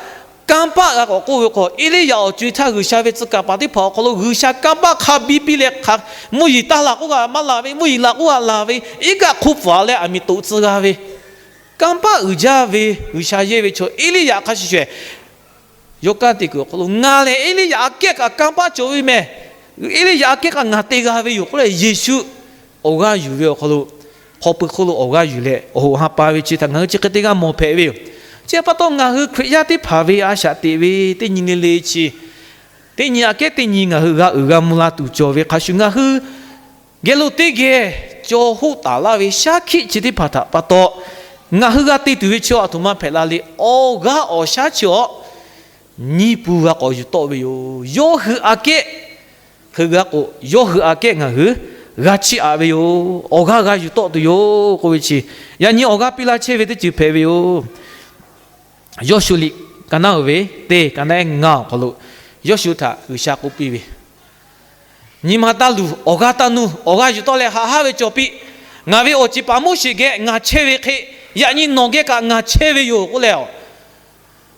kanˇ paˆ g'a k'awꞈ k'oˆ ve k'o, Eˇliˇyaꞈ awˬ co e htaˇ G'uiˬsha ve tcuh kaˍ paˍ teˇ hpaˍ awˬ hk'aw lo G'uiˬsha kanˇ paˆ hk'a biˇ piˇ leh, mvuhˇ yeˬ taˇ laˬ k'oˆ g'a maˇ laˬ ve, mvuhˇ yeˬ laˬ k'oˆ g'a laˬ ve, iˉ kaˆ hk'oˆ pfuhˍ leh aˬ miˍ toꞈ tcuh g'a ve, kanˇ paˆ uiˍ jaˇ ve G'uiˬsha yehˇ ve chaw Eˇliˇyaꞈ hk'a shuˍ shuˍ, yawˇ kanˉ te kuiˬ awˬ hk'aw lo ngaˬ lehˬ Eˇliˇyaꞈ aꞈ kehˉ kaꞈ kanˇ paˆ cawˬ ve mehˍ. Eˇliˇyaꞈ aꞈ kehˉ kaꞈ ngaˬ te g'a ve yoˬ k'oˆ leh Yeˍsuˆ awˬ g'aˇ yuˬ ve awˬ hk'aw lo, hk'aw pui hk'oˆ lo awˬ g'aˇ yuˬ leh awˬ hoꞈ ha pa ve chi htaꞈ ngaˬ hui chi hk'e te g'a mawˬ hpehꞈ ve yoˬ. Chi pa taw ngaˬ hui Hkriꞈ yaˇ teˇ hpaˍ ve a shaꞈ teꞈ ve teˇ nyi le le chi, teˇ nyi aꞈ kehˉ teˇ nyi ngaˬ hui g'a uiˍ g'a mvuh la tuˬ cawˬ ve hk'a shuˍ, ngaˬ hui geh lo teˇ geh caw hoˆ taˍ laˇ ve shaˉ hkiˆ chi teˇ hpaˍ htaꞈ pa taw, ngaˬ hui g'a te tuˬ ve chi awˬ aˬ htoꞈ ma hpehꞈ la le. Awˬ g'aˇ awˬ shaˉ chi awˬ nyiˇ pun g'a k'awꞈ yuˬ tawˆ ve yoˬ. Yawˇ hui aꞈ kehˉ hk'e g'a k'o, yawˇ hui aꞈ kehˉ ngaˬ hui g'a chiˇ aꞈ ve yoˬ. Awˬ g'aˇ g'a yuˬ tawˆ tuˬ yoˬ k'oˆ ve chi, yaꞈ nyi awˬ g'aˇ piˇ laˇ chehˇ ve teˇ ceuˬ hpehꞈ ve yoˬ. Yawˇshuˆ liꞈ ka naˉ uiˍ ve teˇ ka naˉ ehˉ ngaˇ awˬ hk'aw lo Yawˇshuˆ htaꞈ G'uiˬsha k'oˆ piˇ ve, Nyi ma taˇ luˬ, awˬ g'aˇ taˇ nuˇ, awˬ g'aˇ yuˬ tawˆ leh haꞈ haˉ ve cawˬ piˇ. Ngaˬ ve awˬ ceˬ paˍ Moˉseˍ geh ngaˬ chehˇ ve hk'e, yaꞈ nyi nawˬ geh kaꞈ ngaˬ chehˇ ve yoˬ k'oˆ leh,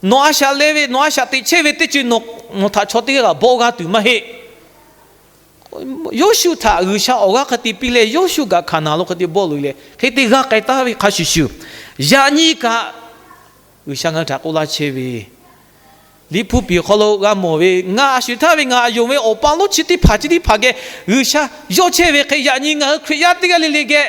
nawˬ a shaꞈ leh ve, nawˬ a shaꞈ teꞈ chehˇ ve teˇ ceuˬ nawˬ htaꞈ chaw teˇ g'aˇ kaꞈ bawˆ g'a tuˬ maˇ heˆ. Yawˇshuˆ htaꞈ G'uiˬsha awˬ g'aˇ hk'a te piˇ leh, Yawˇshuˆ kaꞈ Hkaˍnanˍ lo hk'e te bawˆ loꞈ leh hk'e te g'a k'ai taˍ ve hk'a shuˍ shuˍ, yaꞈ nyi kaꞈ G'uiˬsha ngaˬ hui htaꞈ k'oˆ laˇ chehˇ ve, Liꞈ hpu piˍ awˬ hk'aw lo g'a mawˬ ve, ngaˬ a shuˍ htaˇ ve ngaˬ aˬ yonˍ ve awˬ pa lonˉ chi teˇ hpaˍ chi teˇ hpaˍ geh G'uiˬsha yawˇ chehˇ ve hk'e, yaꞈ nyi ngaˬ hui Hkriꞈ yaˇ teˇ g'aˇ le le geh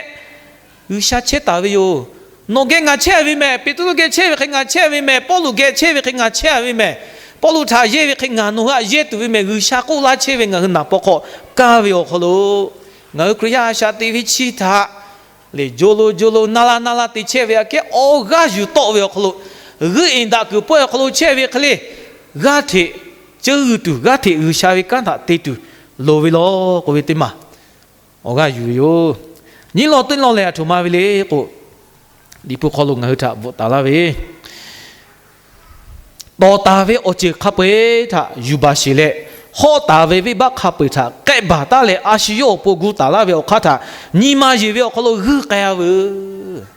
G'uiˬsha chehˇ taˍ ve yoˬ. Nawˬ geh ngaˬ chehˇ ve mehˍ, Peˍtruˆ geh chehˇ ve hk'e ngaˬ chehˇ ve mehˍ, Pawˇluꞈ geh chehˇ ve hk'e ngaˬ chehˇ ve mehˍ, Pawˇluꞈ htaꞈ yehˇ ve hk'e ngaˬ nawˬ hui htaꞈ yehˇ tuˬ ve mehˍ, G'uiˬsha k'oˆ laˇ chehˇ ve ngaˬ hui naˍ paw hk'aw kaˇ ve awˬ hk'aw lo, ngaˬ hui Hkriꞈ yaˇ a shaꞈ teꞈ ve chi htaꞈ lehˬ, jo lo jo lo, na la na la te chehˇ ve aꞈ kehˉ awˬ g'aˇ yuˬ tawˆ ve awˬ hk'aw lo, g'euˆ eˍ daꞈ kuiˬ pawehˇ awˬ hk'aw lo chehˇ ve hk'e le, g'aˇ hteꞈ ceuˇ g'uiˬ tuˬ, g'aˇ hteꞈ G'uiˬsha ve kanˉ htaꞈ te tuˬ loˍ ve law k'oˆ ve teˇ maˬ awˬ g'aˇ yuˬ ve yoˬ. Nyiˇ lawn teˇ lawn lehˬ, aˬ htoꞈ ma ve le k'o, Liꞈ hpu hk'aw lo ngaˬ hui htaꞈ bvuhꞈ taˍ laˇ ve, tawˍ taˍ ve awˬ ceuˬ hk'a peu-eˬ htaꞈ yuˬ baˬ sheˍ leh, hawˆ taˍ ve venˇbaˆ hk'a peu-eˬ htaꞈ k'ehˆ baˬ taˉ leh, a shu yawˇ awˬ pon gu taˍ laˇ ve awˬ hk'aˇ htaꞈ nyi ma yeˬ ve awˬ hk'aw lo g'uiˇ k'ai-a veuˬ.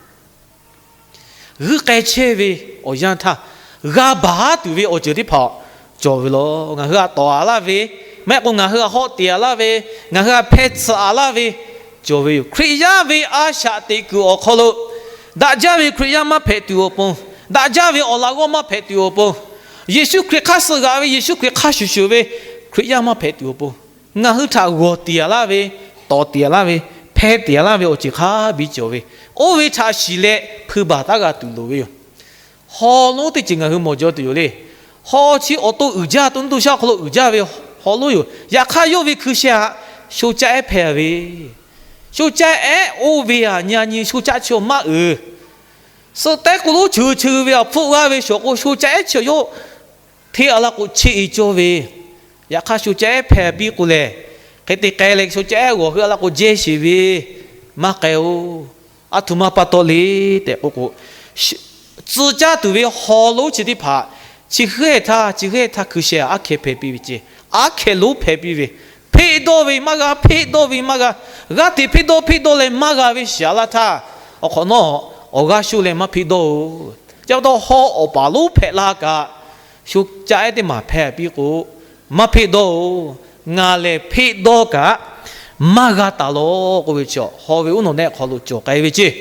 G'uiˇ k'ai chehˇ ve awˬ yanˇ htaˇ, g'a baˬ tuˬ ve awˬ ceuˬ teˇ hpaˍ cawˬ ve law. Ngaˬ hui htaꞈ tawˍ-a laˇ ve, maˇ heˆ k'o ngaˬ hui htaꞈ hawˆ te-a laˇ ve, ngaˬ hui htaꞈ hpeh tsuhꞈ-a laˇ ve cawˬ ve yoˬ. Hkriꞈ yaˇ ve a shaꞈ teꞈ kuiˬ awˬ hk'aw lo, daꞈ jaˇ ve Hkriꞈ yaˇ maˇ hpehꞈ tuˬ awˬ pon, daꞈ jaˇ ve awˬ laꞈ g'awˇ maˇ hpehꞈ tuˬ awˬ pon, Yeˍsuˆ Hkriꞈ hk'aˇ suh g'aꞈ ve, Yeˍsuˆ Hkriꞈ hk'a shuˍ shuˍ ve Hkriꞈ yaˇ maˇ hpehꞈ tuˬ awˬ pon, ngaˬ hui htaꞈ g'awˬ te-a laˇ ve, tawˍ te-a laˇ ve, hpeh te-a laˇ ve awˬ ceuˬ hk'a biˇ cawˬ ve, oˇ ve htaꞈ shiˍ leh hpui baˬ taˉ g'a tuˬ loˍ ve yoˬ. Haw lonˉ teˇ ceuˬ ngaˬ hui mawˬ jaw tuˬ yoˬ le. Haw chi awˬ to uiˍ jaˇ, to nuˇ to shaˆ awˬ hk'aw lo uiˍ jaˇ ve haw lonˉ yoˬ. Yaꞈ hk'aˇ, yawˇ ve hkui sheh htaꞈ sho caˆ ehˉ hpehꞈ ve, sho caˆ ehˉ oˇ ve htaꞈ nyi-a nyi sho caˆ chi awˬ maˇ uiˍ. Suh tehˉ k'o lonˉ cheu cheu ve htaꞈ hpfuhˆ g'aˇ ve shawˍ k'o, sho caˆ ehˉ chi yawˇ hteˇ-a la k'o, cheˇ-e cawˇ ve. Yaꞈ hk'aˇ, sho caˆ ehˉ hpehꞈ piˇ k'o lehˬ, hk'e te k'ai leh sho caˆ ehˉ g'awˬ hui-a la k'o, jehˇ sheˍ ve maˇ k'ai-oˬ. Aˬ htoꞈ ma pa taw le tehꞈ k'oˆ k'o, tcuh caˇ tuˬ ve haw lonˉ chi teˇ hpaˍ, chi heuˆ htaˇ chi heuˆ htaˇ hkui sheh aˉ hkeh hpehꞈ piˇ ve ceh, aˉ hkeh lonˉ hpehꞈ piˇ ve, hpeˆ dawˇ ve maˇ g'a, hpeˆ dawˇ ve maˇ g'a, g'aˇ hteꞈ hpeˆ dawˇ hpeˆ dawˇ leh maˇ g'a ve shiˍ-a laˇ htaˇ, awˬ hk'awꞈ nawˉ awˬ g'aˇ sho leh maˇ hpeˆ dawˇ-oˬ. Chi pa taw, haw awˬ paˍ lonˉ hpehꞈ la kaꞈ, sho caˆ ehˉ teˇ maˬ hpehꞈ piˇ k'o, maˇ hpeˆ dawˇ-oˬ. Ngaˬ lehˬ hpeˆ dawˇ kaꞈ maˇ g'a taˍ law k'oˆ ve chi, haw ve uˉ nawˬ nehˆ hk'aw lo cawˬ k'ai ve ceh.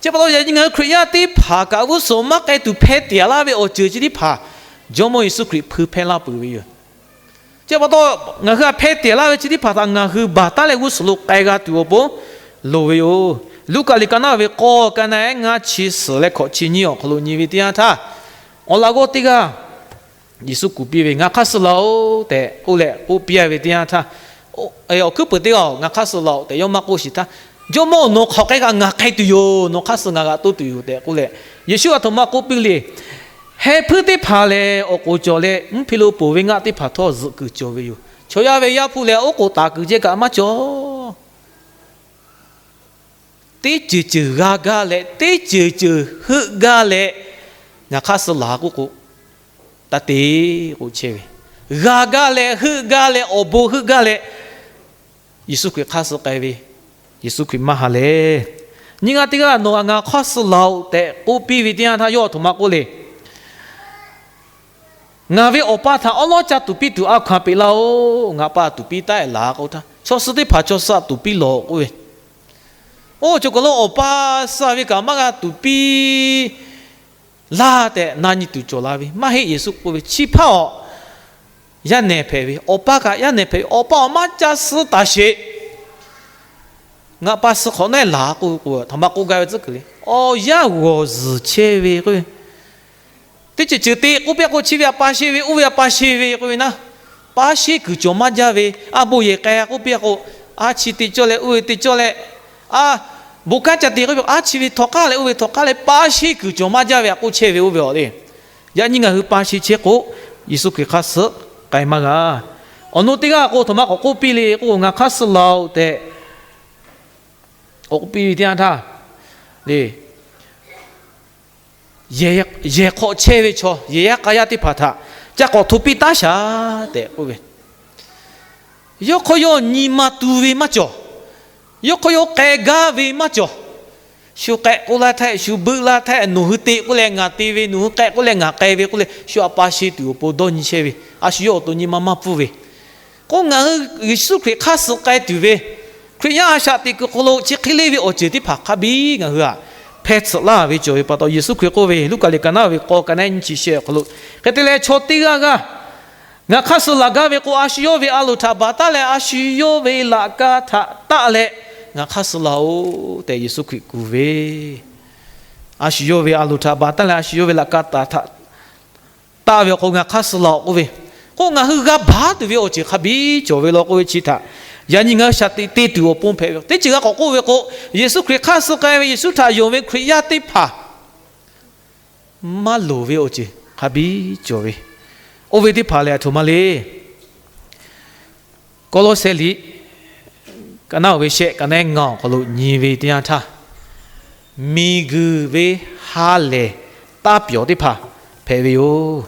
Chi pa taw, yaꞈ nyi ngaˬ hui Hkriꞈ yaˇ teˇ hpaˍ kaꞈ g'uˇ suhˍ maˇ k'ai tuˬ hpeh te-a laˇ ve awˬ ceuˬ chi teˇ hpaˍ Jawˇmawˇ Yeˍsuˆ Hkriꞈ hpui hpehˇ laˇ peuˬ ve yoˬ. Chi pa taw, ngaˬ hui htaꞈ hpeh te-a laˇ ve chi teˇ hpaˍ htaꞈ ngaˬ hui baˬ taˉ leh g'uˇ suhˍ lo k'ai g'a tuˬ awˬ pon loˍ ve yoˬ. Luˉkaꞈ liꞈ ka naˉ ve k'awˇ ka naˉ ehˉ ngaˇ chi suhˍ leh hkawꞈ chi nyiˇ awˬ hk'aw lo nyi ve teˇ yanˇ htaˇ, awˬ laꞈ g'awˇ teˇ g'aˇ Yeˍsuˆ kuˬ piˇ ve, Ngaˬ hk'aˇ suh laˬ-oˬ tehꞈ k'oˆ leh k'oˆ piˇ-a ve teˇ yanˇ htaˇ, awˬ hkuiˉ peuˬ teˇ g'aˇ-oˬ, Ngaˬ hk'aˇ suh laˬ-oˬ tehꞈ yawˇ maˇ k'oˆ sheˍ htaˇ, Jawˇmawˇ-oˬ, nawˬ hk'aˬ k'ai kaꞈ ngaˬ k'ai tuˬ yoˬ. Nawˬ hk'aˇ suh ngaˬ g'aꞈ toˇ tuˬ yoˬ tehꞈ k'oˆ leh, Yeˍsuˆ aˬ htoꞈ ma k'oˆ piˇ le. Heh hpuiˇ teˇ hpaˍ lehˬ awˬ k'oˍ cawˬ leh, mvuhˇ hpe lo ponˬ ve ngaˆ teˇ hpaˍ htawˇ zuhꞈ kuiˬ cawˬ ve yoˬ. Chaw yaˇ ve Yaˇ hpu lehˬ, oˉ k'oˍ taˍ kuiˬ ceh kaꞈ maˇ cawˬ. Teˇ ceuˬ ceuˬ g'a gaˇ leh, teˇ ceuˬ ceuˬ heuˆ gaˇ leh, ngaˬ hk'aˇ suh laˬ k'oˆ k'o, taˇ te k'oˆ chehˇ ve. G'a gaˇ leh, heuˆ gaˇ leh, awˬ bon heuˆ gaˇ leh, Yeˍsuˆ Hkriꞈ hk'aˇ suh k'ai ve, Yeˍsuˆ Hkriꞈ maˇ ha lehˬ. Nyiˇ g'aˇ teˇ g'aˇ, Nawˬ ngaˬ hk'aˇ suh laˬ-oꞈ tehꞈ k'oˆ piˇ ve teˇ yanˇ htaˇ, yawˇ aˬ htoꞈ ma k'oˆ le. Ngaˬ ve Awˬ pa htaꞈ awˉ lawˉ ca tuˍ piˇ tuˬ a hkaw anˬ peꞈ laˇ-oˆ. Ngaˬ pa tuˍ piˇ taˉ-ehˍ laˬ k'o htaˇ, chaw suh teˇ hpaˍ chaw suh tuˍ piˇ lawˬ k'oˆ ve. Oˇ cawˬ kaˬ lo Awˬ pa suh ve kaꞈ maˇ g'a tuˍ piˇ laˇ tehꞈ na nyi tuˬ cawˬ la ve. Maˇ heˆ, Yeˍsuˆ k'oˆ ve, Chi hpaˇ awˬ yaˇ nehˬ hpehꞈ ve, Awˬ pa kaꞈ yaˇ nehˬ hpehꞈ ve, Awˬ pa awˬ maˇ ca suh taˍ sheˍ. Ngaˬ pa suh hk'awꞈ nawˉ-ehˍ laˬ k'oˆ k'o, htoꞈ ma k'oˆ gaˇ ve tcuhˉ kuiˬ le. Awˬ yanˇ g'awˬ zuhˬ chehˇ ve k'o, teˇ ceuˬ ceuˬ te k'oˆ piˇ k'o, chi ve a pa sheˍ ve, oˇ ve a pa sheˍ ve k'oˆ ve naˉ, pa sheˍ kuiˬ cawˬ maˇ jaˇ ve. A bon yehˬ k'ai k'oˆ piˇ k'o, a chi te cawˇ leh, oˇ ve te cawˇ leh, a bon kanˉ ca te k'oˆ piˇ k'o, a chi ve htawꞈ k'aˉ leh, oˇ ve htawꞈ k'aˉ leh, pa sheˍ kuiˬ cawˬ maˇ jaˇ ve htaꞈ k'oˆ chehˇ ve oˇ ve awˬ le. Yaꞈ nyi ngaˬ hui pa sheˍ chehˇ k'o, Yeˍsuˆ Hkriꞈ hk'aˇ suh k'ai maˇ g'a. Awˬ nu teˇ g'aˇ k'o, htoꞈ ma k'awꞈ k'oˆ piˇ le k'oˆ k'o, Ngaˬ hk'aˇ suh laˬ-oꞈ tehꞈ k'oˆ piˇ ve teˇ yanˇ htaˇ le, yehˬ hk'awꞈ chehˇ ve chaw, yehˬ yaˇ k'a yaˇ teˇ hpaˍ htaꞈ ca k'awꞈ hto piˇ taˉ shaˍ tehꞈ k'oˆ ve. Yawˇ hk'aw yawˇ nyi ma tu ve maˇ cawˬ. Yawˇ hk'aw yawˇ k'ai gaˇ ve maˇ cawˬ. Shu k'ehꞈ k'oˆ laˇ htaˇ, shu beuˆ laˇ htaˇ, nawˬ hui te k'oˆ leh ngaˬ te ve, nawˬ hui k'ehꞈ k'oˆ leh ngaˬ k'ai ve k'oˆ leh, shu a pa sheˍ tuˬ awˬ pon dawˇ nyi chehˇ ve, a shu yawˇ awˬ to nyi ma maˇ pfuhˇ ve. K'o ngaˬ hui Yeˍsuˆ Hkriꞈ hk'aˇ suh k'ai tuˬ ve, Hkriꞈ yaˇ a shaꞈ teꞈ kuiˬ hk'aw lo chi hk'e le ve awˬ ceuˬ teˇ hpaˍ hk'a biˇ ngaˬ hui htaꞈ hpeh tsuhꞈ laˇ ve cawˬ ve pa taw, Yeˍsuˆ Hkriꞈ k'oˆ ve, Luˉkaꞈ liꞈ ka naˉ ve k'awˇ ka naˉ nyiˇ chi shehˆ awˬ hk'aw lo, hk'e te leh chaw teˇ g'aˇ g'aˇ ngaˬ hk'aˇ suh laˬ gaˇ ve k'o, a shu yawˇ ve a loˍ htaꞈ baˬ taˉ leh, a shu yawˇ ve laꞈ ka htaꞈ taˆ leh, ngaˬ hk'aˇ suh laˬ-oꞈ tehꞈ Yeˍsuˆ Hkriꞈ kuˬ ve. A shu yawˇ ve a loˍ htaꞈ baˬ taˉ leh, a shu yawˇ ve laꞈ ka htaꞈ taˆ ve awˬ hk'aw ngaˬ hk'aˇ suh laˬ-oꞈ k'oˆ ve. K'o ngaˬ hui g'a baˬ tuˬ ve awˬ ceuˬ hk'a biˇ cawˬ ve law k'oˆ ve chi htaꞈ, yaꞈ nyi ngaˬ hui shaˍ tiꞈ te tuˬ awˬ pon hpehꞈ ve. Teˇ ceuˬ g'a k'awꞈ k'oˆ ve k'o, Yeˍsuˆ Hkriꞈ hk'aˇ suh k'ai ve Yeˍsuˆ htaꞈ yonˍ ve Hkriꞈ yaˇ teˇ hpaˍ maˇ loˍ ve awˬ ceuˬ hk'a biˇ cawˬ ve. Oˇ ve teˇ hpaˍ lehˬ aˬ htoꞈ ma le. Kawˇlawˇsehˇ liꞈ ka naˉ-oˬ ve shehˆ ka naˉ ngaˬ awˬ hk'aw lo nyi ve teˇ yanˇ htaˇ, miˬguiˬ ve ha lehˬ taˇ pyawˬ teˇ hpaˍ hpehꞈ ve yoˬ.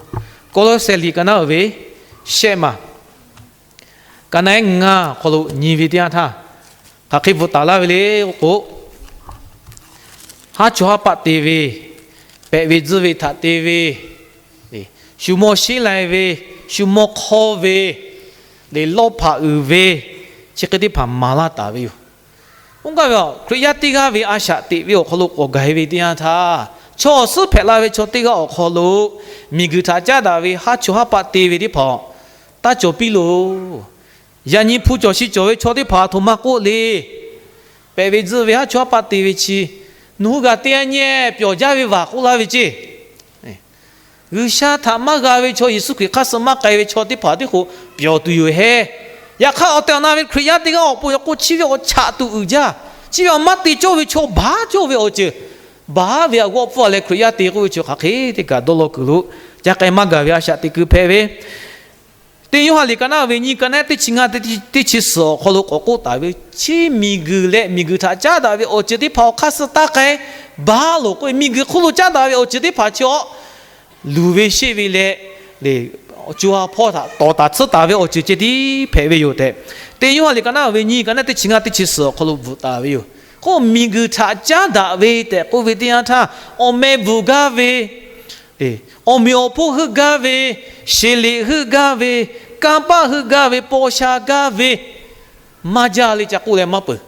Kawˇlawˇsehˇ liꞈ ka naˉ-oˬ ve shehˆ maˬ ka naˉ ngaˬ awˬ hk'aw lo nyi ve teˇ yanˇ htaˇ, hk'aˬ hk'e bvuhꞈ taˍ laˇ ve le k'oˆ k'o, haˉ chawˇ haˉ paˆ te ve, pehꞈ ve tzuhˇ ve htaꞈ te ve, shu mawˇ sheˉ lai ve, shu mawˇ hk'awˇ ve, leh lawˇ hpaꞈ uiˍ ve, chi hk'e teˇ hpaˍ maˍ laˇ taˍ ve yoˬ. Oˇ gaˇ ve, Hkriꞈ yaˇ teˇ g'aˇ ve a shaꞈ teꞈ ve awˬ hk'aw lo k'awꞈ gaˬ-e ve teˇ yanˇ htaˇ, chaw awˬ suhˉ hpehꞈ la ve chaw teˇ g'aˇ awˬ hk'aw lo miˬguiˬ htaꞈ caˉ daꞈ ve haˉ chawˇ haˉ paˆ te ve teˇ hpaˍ taˇ cawˬ piˇ loˬ. Yaꞈ nyi hpu cawˬ shi cawˬ ve chaw teˇ hpaˍ aˬ htoꞈ ma k'oˆ le. Pehꞈ ve tzuhˇ ve haˉ chawˇ haˉ paˆ te ve chi, nawˬ hui g'a te a nyi pyaw jaˇ ve vaˬ k'oˆ laˇ ve ceˇ. G'uiˬsha htaꞈ maˇ g'a ve chaw, Yeˍsuˆ Hkriꞈ hk'aˇ suh maˇ k'ai ve chaw teˇ hpaˍ tiˉ k'o, pyawˬ tuˬ yoˬ heh. Yaꞈ hk'aˇ awˬ tehˬ awˬ na ve Hkriꞈ yaˇ teˇ g'aˇ awˬ pon yaꞈ k'o chi ve awˬ chaꞈ tuˬ uiˍ jaˇ. Chi ve awˬ maˇ te cawˇ ve chaw baˬ cawˇ ve awˬ ceuˬ, baˬ ve awˬ g'awˆ pfuhˇ leh Hkriꞈ yaˇ te k'oˆ ve chi hk'aˬ hk'e teˇ kaꞈ dawˇ law kuiˬ lo ca k'ai maˇ gaˬ ve a shaꞈ teꞈ kuiˬ hpehꞈ ve. Teˇ Yoˇhanˬ liꞈ ka naˉ ve nyi ka naˉ teˇ chi ngaˇ teˇ chi suhˍ awˬ hk'aw lo k'awꞈ k'oˆ taˍ ve, chi miˬguiˬ leh miˬguiˬ htaꞈ caˉ daꞈ ve awˬ ceuˬ teˇ hpaˍ awˬ hk'aˇ suh taˇ k'ai baˬ loˬ k'oˆ ve, miˬguiˬ hk'oˆ lo caˉ daꞈ ve awˬ ceuˬ teˇ hpaˍ chi awˬ luˬ ve sheˆ ve leh, co ha hpawˇ htaꞈ tawˍ taˍ tsuhˇ taˍ ve awˬ ceuˬ ceh tiˉ hpehꞈ ve yoˬ tehꞈ, Teˇ Yoˇhanˬ liꞈ ka naˉ ve nyi ka naˉ teˇ chi ngaˇ teˇ chi suhˍ awˬ hk'aw lo bvuhꞈ taˍ ve yoˬ. K'o miˬguiˬ htaꞈ caˉ daꞈ ve tehꞈ k'oˆ ve teˇ yanˇ htaˇ, awˬ meh bvuhˬ gaˇ ve, awˬ meꞈ awˬ hponˇ heuˆ gaˇ ve, sheˍ liꞈ heuˆ gaˇ ve, kanˇ paˆ heuˆ gaˇ ve, paw sha gaˇ ve, maˇ jaˇ le ca k'oˆ leh maˇ peuˬ.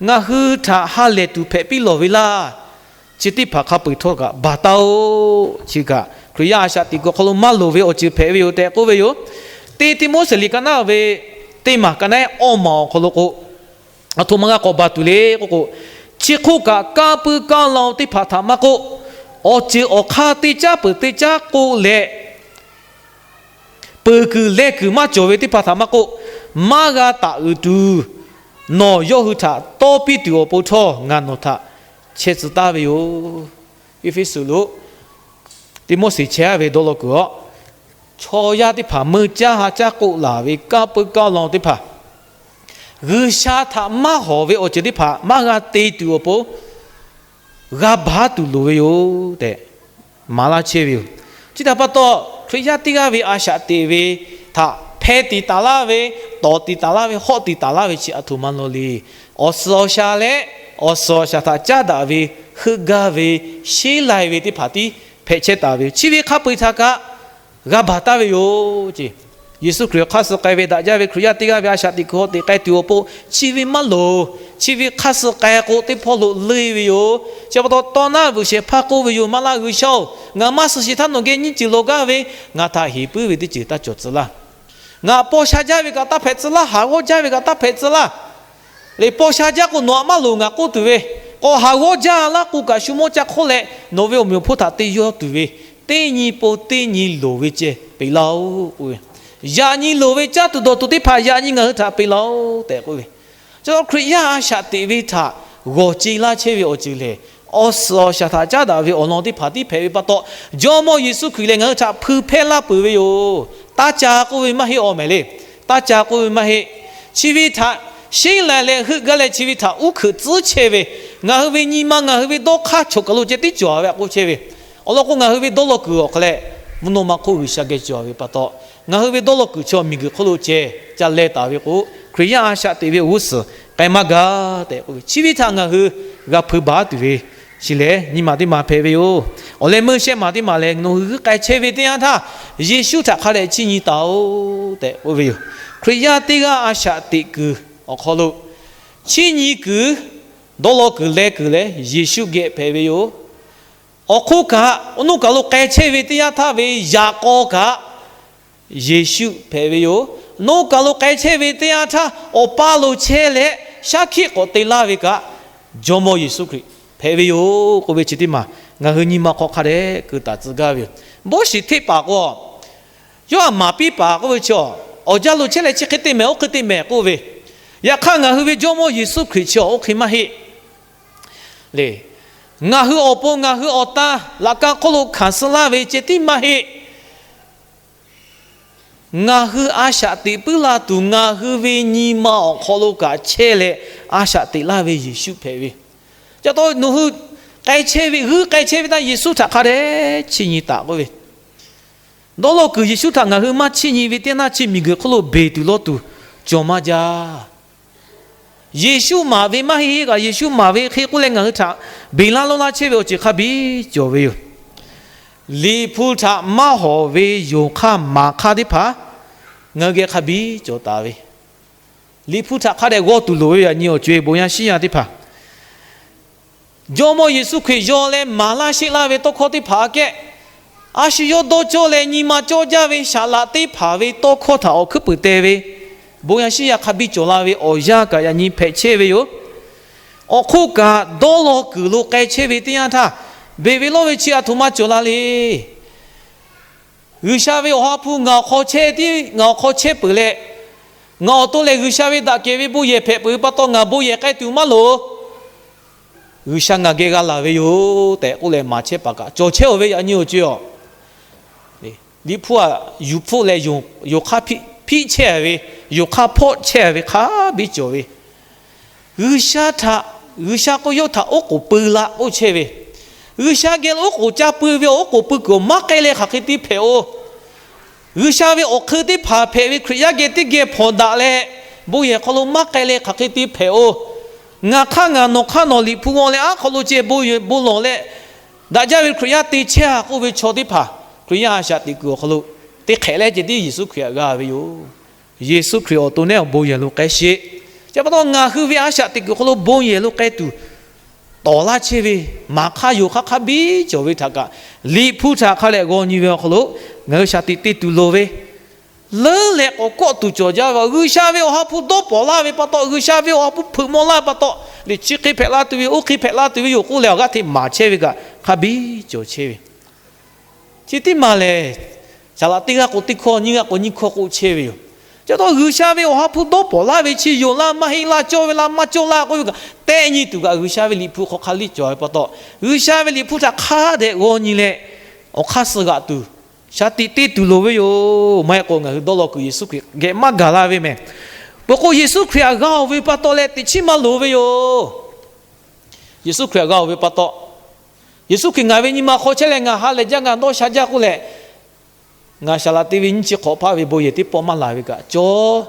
Ngaˬ hui htaꞈ ha lehˬ tuˬ hpehꞈ piˇ lawˬ ve laˇ. Chi teˇ hpaˍ hk'a peu-eˬ htawˇ kaꞈ baˬ taˉ-oˆ. Chi kaꞈ Hkriꞈ yaˇ a shaꞈ teꞈ kuiˬ awˬ hk'aw lo maˇ loˍ ve awˬ ceuˬ hpehꞈ ve yoˬ tehꞈ k'oˆ ve yoˬ. Teˇ Tiˆmoˉseˍ liꞈ ka naˉ ve teˇ maˬ ka naˉ awˇ maˬ awˬ hk'aw lo k'o, aˬ htoꞈ ma g'a k'awꞈ baˬ tuˬ le k'oˆ k'o, chi hk'oˆ kaꞈ kanˇ puiˉ kanˇ lao teˇ hpaˍ htaꞈ maˇ k'oˆ, awˬ ceuˬ awˬ hk'aˇ teˇ caˉ peuˬ teˇ caˉ k'oˆ leh, peuˬ kuiˬ leh kuiˬ maˇ cawˬ ve teˇ hpaˍ htaꞈ maˇ k'oˆ, maˇ g'a taˍ uiˍ tuˬ, nawˬ yawˇ hui htaꞈ tawˇ piˇ tuˬ awˬ pon htawˇ ngaˬ nawˬ htaꞈ chehˇ tcuh taˍ ve yoˬ. Eˇfeˇsuꞈ lo Tiˆmoˉseˍ chehˇ-a ve dawˇ law kuiˬ-oˬ, chaw yaˇ teˇ hpaˍ meuˇ caˇ ha caˇ k'oˆ laˬ ve kanˇ puiˉ kanˇ lawn teˇ hpaˍ, G'uiˬsha htaꞈ maˇ hawˍ ve awˬ ceuˬ teˇ hpaˍ maˇ g'a te tuˬ awˬ pon g'a baˬ tuˬ loˍ ve yoˬ tehꞈ maˍ laˇ chehˇ ve yoˬ. Chi htaꞈ pa taw, Hkriꞈ yaˇ teˇ g'aˇ ve a shaꞈ teꞈ ve htaꞈ hpeh tiˍ taˍ laˇ ve, tawˍ tiˍ taˍ laˇ ve, hawˆ tiˍ taˍ laˇ ve chi aˬ htoꞈ ma lo le. Awˬ suhˍ awˬ shaˍ leh awˬ suhˍ awˬ shaˍ htaꞈ caˉ daꞈ ve, heuˆ gaˇ ve, sheˉ lai ve teˇ hpaˍ tiˉ hpehꞈ chehˇ taˍ ve yoˬ. Chi ve hk'a peu-eˬ htaꞈ kaꞈ g'a baˬ taˍ ve yoˬ ce. Yeˍsuˆ Hkriꞈ hk'aˇ suh k'ai ve daꞈ jaˇ ve Hkriꞈ yaˇ teˇ g'aˇ ve a shaꞈ teꞈ kuiˬ hawˉ teꞈ k'ai tuˬ awˬ pon chi ve maˇ loˍ. Chi ve hk'aˇ suh k'ai k'o teˇ hpawˇ lo leuˇ ve yoˬ. Chi pa taw, tawˇ naˉ vuꞈ shehˍ hpaˇ k'oˆ ve yoˬ, Maˇ laˇ G'uiˬsha-oˬ, ngaˬ maˇ suh sheˍ htaˇ nawˬ geh nyiˇ ceuˬ law gaˇ ve, ngaˬ htaꞈ heˍ puiˉ ve teˇ ceuˬ taˇ cawˬ tcuh laˇ. Ngaˬ paw sha jaˇ ve kaꞈ taˇ hpehꞈ tcuh laˇ, haˍ g'awˇ jaˇ ve kaꞈ taˇ hpehꞈ tcuh laˇ. Leh paw sha jaˇ k'o nawˬ htaꞈ maˇ loˍ ngaˬ k'oˆ tuˬ ve, k'awꞈ haˍ g'awˇ jaˇ laˇ k'o kaꞈ shu mawˇ ca hk'oˆ leh nawˬ ve awˬ meꞈ awˬ hponˇ htaꞈ te yawˇ tuˬ ve, teˇ nyi pon teˇ nyi loˍ ve ceh peꞈ laˇ-oˆ k'oˆ ve, yaꞈ nyi loˍ ve caˇ tuˬ dawˬ tuˬ teˇ hpaˍ yaꞈ nyi ngaˬ hui htaꞈ peꞈ laˇ-oˆ tehꞈ k'oˆ ve. Chi Hkriꞈ yaˇ a shaꞈ teꞈ ve htaꞈ g'awˬ ce laˇ chehˇ ve awˬ ceuˬ lehˬ, awˬ suhˍ awˬ shaˍ htaꞈ caˉ daꞈ ve awˬ lawn teˇ hpaˍ tiˉ hpehꞈ ve pa taw, Jawˇmawˇ Yeˍsuˆ Hkriꞈ lehˬ ngaˬ hui htaꞈ hpui hpehˇ laˇ peuˬ ve yoˬ. Taˇ ca k'oˆ ve maˇ heˆ awˬ mehˍ le. Taˇ ca k'oˆ ve maˇ heˆ. Chi ve htaꞈ sheˉ lai leh heuˆ gaˇ leh chi ve htaꞈ uˉ hkeuꞈ tcuhˉ chehˇ ve, ngaˬ hui ve nyi ma ngaˬ hui ve dawˇ hk'aˇ choˬ kaˬ lo ceh tiˉ cawˬ ve a k'oˆ chehˇ ve. Awˬ lawn k'o, ngaˬ hui ve dawˇ law kuiˬ awˬ hk'a leh mvuhˇ naw ma hk'oˆ G'uiˬsha geh cawˬ ve pa taw, ngaˬ hui ve dawˇ law kuiˬ chaw miˬguiˬ hk'oˆ lo ceh ca leh taˍ ve k'o, Hkriꞈ yaˇ a shaꞈ teꞈ ve awˬ g'uˇ suhˍ k'ai maˇ gaˇ tehꞈ k'oˆ ve, chi ve htaꞈ ngaˬ hui g'a hpui baˬ tuˬ ve chi lehˬ nyi ma teˇ ma hpehꞈ ve yoˬ. Awˬ leh meuˇ shehˆ ma teˇ ma lehˬ, nawˬ hui g'uiˇ k'ai chehˇ ve teˇ yanˇ htaˇ, Yeˍsuˆ htaꞈ hk'a dehꞈ chiˇ nyi taˍ-oꞈ tehꞈ k'oˆ ve yoˬ. Hkriꞈ yaˇ teˇ g'aˇ a shaꞈ teꞈ kuiˬ awˬ hk'aw lo chiˇ nyi kuiˬ, dawˇ law kuiˬ leh kuiˬ lehˬ Yeˍsuˆ geh hpehꞈ ve yoˬ. Awˬ hk'oˆ kaꞈ, awˬ nuˇ kaˬ lo k'ai chehˇ ve teˇ yanˇ htaˇ ve yaꞈ k'aw kaꞈ Yeˍsuˆ hpehꞈ ve yoˬ. Awˬ nuˇ kaˬ lo k'ai chehˇ ve teˇ yanˇ htaˇ awˬ paˇ lo chehˇ leh shaˉ hkiˆ k'awꞈ te laˇ ve kaꞈ Jawˇmawˇ Yeˍsuˆ Hkriꞈ hpehꞈ ve yoˬ k'oˆ ve chi teˇ maˬ ngaˬ hui nyi ma hk'aw hk'a dehꞈ keu taˍ tcuh gaˇ ve yoˬ. Bawˇ shiˍ hteˆ paˍ k'o, yawˇ htaꞈ maˍ piˇ paˍ k'oˆ ve chi, awˬ jaˇ lo chehˇ leh chi hk'e te mehˍ oˇ hk'e te mehˍ k'oˆ ve, yaꞈ hk'aˇ ngaˬ hui ve Jawˇmawˇ Yeˍsuˆ Hkriꞈ chi oˇ hk'e maˇ heˆ le. Ngaˬ hui awˬ pon ngaˬ hui awˬ tan laꞈ ka hk'oˆ lo hkanˍ suh laˇ ve ceh tiˉ maˇ heˆ. Ngaˬ hui a shaꞈ teꞈ puiˉ la tuˬ ngaˬ hui ve nyi ma awˬ hk'aw lo kaꞈ chehˇ leh a shaꞈ teꞈ laˇ ve Yeˍsuˆ hpehꞈ ve. Ca taw nawˬ hui k'ai chehˇ ve, g'uiˇ k'ai chehˇ ve htaˇ Yeˍsuˆ htaꞈ hk'a dehꞈ chiˇ nyi taˍ k'oˆ ve, dawˇ law kuiˬ Yeˍsuˆ htaꞈ ngaˬ hui maˇ chiˇ nyi ve teˇ yanˇ htaˇ chi miˬguiˬ hk'oˆ lo beˬ tuˬ lawˇ tuˬ cawˬ maˇ jaˇ. Yeˍsuˆ maˍ ve maˇ heˆ kaꞈ, Yeˍsuˆ maˍ ve hk'e k'oˆ leh ngaˬ hui htaꞈ beˬ laˇ lawˇ laˇ chehˇ ve awˬ ceuˬ hk'a biˇ cawˬ ve yoˬ. Liꞈ hpu htaꞈ maˇ hawˍ ve yonˍ hk'aˇ maˍ hk'aˇ teˇ hpaˍ ngaˬ hui geh hk'a biˇ cawˬ taˍ ve, Liꞈ hpu htaꞈ hk'a dehꞈ g'awˇ tuˬ loˍ ve yaꞈ nyi awˬ co-e bon yaˇ shiˉ yaˇ teˇ hpaˍ, Jawˇmawˇ Yeˍsuˆ Hkriꞈ yaw leh maˍ laˇ sheˆ laˇ ve tawˇ hkawˇ teˇ hpaˍ aꞈ kehˉ, a shu yawˇ dawˇ cawˇ leh nyi ma cawˇ jaˇ ve saˍ laꞈ teˇ hpaˍ ve tawˇ hkawˇ htaꞈ awˬ hkuiˉ puiˍ te ve bon yaˇ shiˉ yaˇ hk'a biˇ cawˬ la ve awˬ yanˇ kaꞈ yaꞈ nyi hpehꞈ chehˇ ve yoˬ. Awˬ hk'oˆ kaꞈ, dawˇ law kuiˬ lo k'ai chehˇ ve teˇ yanˇ htaˇ, beˬ ve lawˇ ve chi aˬ htoꞈ ma cawˬ la le. G'uiˬsha ve Awˬ ha hpu ngaˬ awˬ hk'aw chehˇ tiˉ ngaˬ awˬ hk'aw chehˇ peuˬ leh, ngaˬ awˬ to lehˬ G'uiˬsha ve daꞈ kehˬ ve bon yehˬ hpehꞈ peuˬ ve pa taw ngaˬ bon yehˬ k'ai tuˬ maˇ loˍ. G'uiˬsha ngaˬ geh g'a laˬ ve yoˬ tehꞈ k'oˆ leh maˍ chehˇ paˍ kaꞈ cawˬ chehˇ-oˬ ve yaꞈ nyi awˬ co-e. Liꞈ hpu aꞈ yuˬ hpfuhˆ leh yonˍ hk'aˇ hpiˆ chehˇ ve, yonˍ hk'aˇ hpawˆ chehˇ ve hk'a biˇ cawˬ ve, G'uiˬsha htaꞈ, G'uiˬsha k'o yawˇ htaꞈ oˉ k'oˍ pui la k'oˆ chehˇ ve, G'uiˬsha geh lo oˉ k'oˍ ca pui ve awˬ oˉ k'oˍ pui kuiˬ awˬ maˇ k'ai leh hk'aˬ hk'e te hpehꞈ-oˬ. G'uiˬsha ve awˬ hk'eun teˇ hpaˍ hpehꞈ ve Hkriꞈ yaˇ geh teˇ geh hpawnˬ daꞈ leh, bon yehˬ hk'aw lo maˇ k'ai leh hk'aˬ hk'e te hpehꞈ-oˬ. Ngaˬ hk'aˇ ngaˬ nawˬ hk'aˇ nawˬ Liꞈ hpu g'aw leh aˉ hk'aw lo ceh bon lawˬ leh daꞈ jaˇ ve Hkriꞈ yaˇ te chehˇ-a k'oˆ ve chaw teˇ hpaˍ Hkriꞈ yaˇ a shaꞈ teꞈ kuiˬ awˬ hk'aw lo teˇ hk'ehꞈ leh ceh tiˉ Yeˍsuˆ Hkriꞈ htaꞈ g'a ve yoˬ. Yeˍsuˆ Hkriꞈ awˬ to nehˉ awˬ bon yehˬ lo k'ai sheˍ. Chi pa taw ngaˬ hui ve a shaꞈ teꞈ kuiˬ awˬ hk'aw lo bon yehˬ lo k'ai tuˬ tawˍ laˇ chehˇ ve, maˍ hk'aˇ yonˍ hk'aˇ hk'a biˇ cawˬ ve htaꞈ kaꞈ, Liꞈ hpu htaꞈ hk'a dehꞈ g'aw nyi ve awˬ hk'aw lo ngaˬ hui shaˍ tiꞈ te tuˬ loˍ ve, leuˉ leh k'awꞈ kawˆ tuˬ cawˬ jaˇ ve, G'uiˬsha ve Awˬ ha hpu dawˇ pawnˍ laˇ ve pa taw, G'uiˬsha ve Awˬ ha hpu hpeuꞈ maw laˇ ve pa taw, liꞈ chi hk'e hpehꞈ la tuˬ ve, oˇ hk'e hpehꞈ la tuˬ ve yoˬ k'oˆ leh awˬ g'aˇ hteꞈ maˍ chehˇ ve kaꞈ hk'a biˇ cawˬ chehˇ ve. Chi teˇ maˬ lehˬ, saˍ laꞈ teˇ g'aˇ k'o teˇ hkawˇ, nyiˇ g'aˇ k'o nyiˇ hkawˇ k'oˆ chehˇ ve yoˬ. Chi taw G'uiˬsha ve Awˬ ha hpu dawˇ pawnˍ laˇ ve chi yonˍ laˇ maˇ heˆ laˇ, cawˇ ve laˇ maˇ cawˇ laˇ k'oˆ ve kaꞈ, tehˆ nyi tuˬ kaꞈ G'uiˬsha ve Liꞈ hpu hk'aw hk'a liˇ cawˬ ve pa taw, G'uiˬsha ve Liꞈ hpu htaꞈ hk'a dehꞈ g'aw nyi leh, awˬ hk'aˇ suh g'aꞈ tuˬ, shaˍ tiꞈ te tuˬ loˍ ve yoˬ. Maˇ heˆ k'o ngaˬ hui dawˇ law kuiˬ Yeˍsuˆ Hkriꞈ geh maˇ gaˬ la ve mehˬ. Peuˬ k'o Yeˍsuˆ Hkriꞈ htaꞈ g'a-oˬ ve pa taw leh teꞈ chiˉ maˇ loˍ ve yoˬ. Yeˍsuˆ Hkriꞈ htaꞈ g'a-oˬ ve pa taw, Yeˍsuˆ Hkriꞈ ngaˬ ve nyi ma hk'aw chehˇ leh ngaˬ ha lehˬ jaˇ, ngaˬ dawˇ sha jaˇ k'oˆ leh, ngaˬ shaˍ laꞈ te ve nyiˇ chi hk'awꞈ hpaˇ ve bon yehˬ teˇ pawˆ maˇ laˬ ve kaꞈ cawˬ.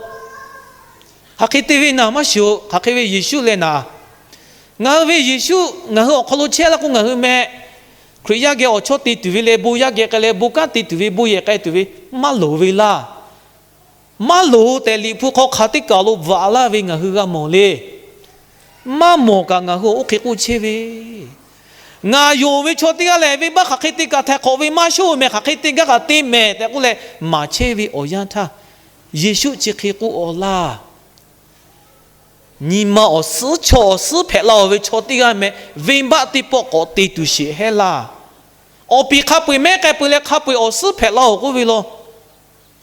Hk'aˬ hk'e te ve naˍ maˇ shiˍ-oˬ. Hk'aˬ hk'e ve Yeˍsuˆ leh naˍ, ngaˬ hui ve Yeˍsuˆ ngaˬ hui awˬ hk'aw lo chehˇ laˇ k'o, ngaˬ hui meh Hkriꞈ yaˇ geh awˬ chawˇ te tuˬ ve leh bon yaˇ geh k'ai leh bon kanˉ te tuˬ ve, bon yehˬ k'ai tuˬ ve maˇ loˍ ve laˇ. Maˇ loˍ tehꞈ Liꞈ hpu hk'aw hk'aˬ teˇ kaˬ lo bvuhꞈ laˇ ve ngaˬ hui g'a mawˬ le. Maˇ mawˬ kaꞈ ngaˬ hui oˇ hk'e k'oˆ chehˇ ve, ngaˬ yonˍ ve chaw teˇ g'aˇ lehˬ, venˇbaˆ hk'aˬ hk'e te kaꞈ htaiˍ hk'awꞈ ve maˇ shonˇ mehˍ, hk'aˬ hk'e te gaˇ kaꞈ te mehˍ tehꞈ k'oˆ leh maˍ chehˇ ve awˬ yanˇ htaˇ, Yeˍsuˆ chi hk'e k'oˆ-aw laˇ. Nyi ma awˬ suhˉ chaw awˬ suhˉ hpehꞈ la-oˬ ve chaw teˇ g'aˇ meh, venˇbaˆ teˇ pawˆ k'awꞈ te tuˬ sheˍ hehˉ laˇ. Awˬ piˍ hk'a peu-eˬ mehˉ k'ai peu-eˬ leh hk'a peu-eˬ awˬ suhˉ hpehꞈ la-oˬ k'oˆ ve law.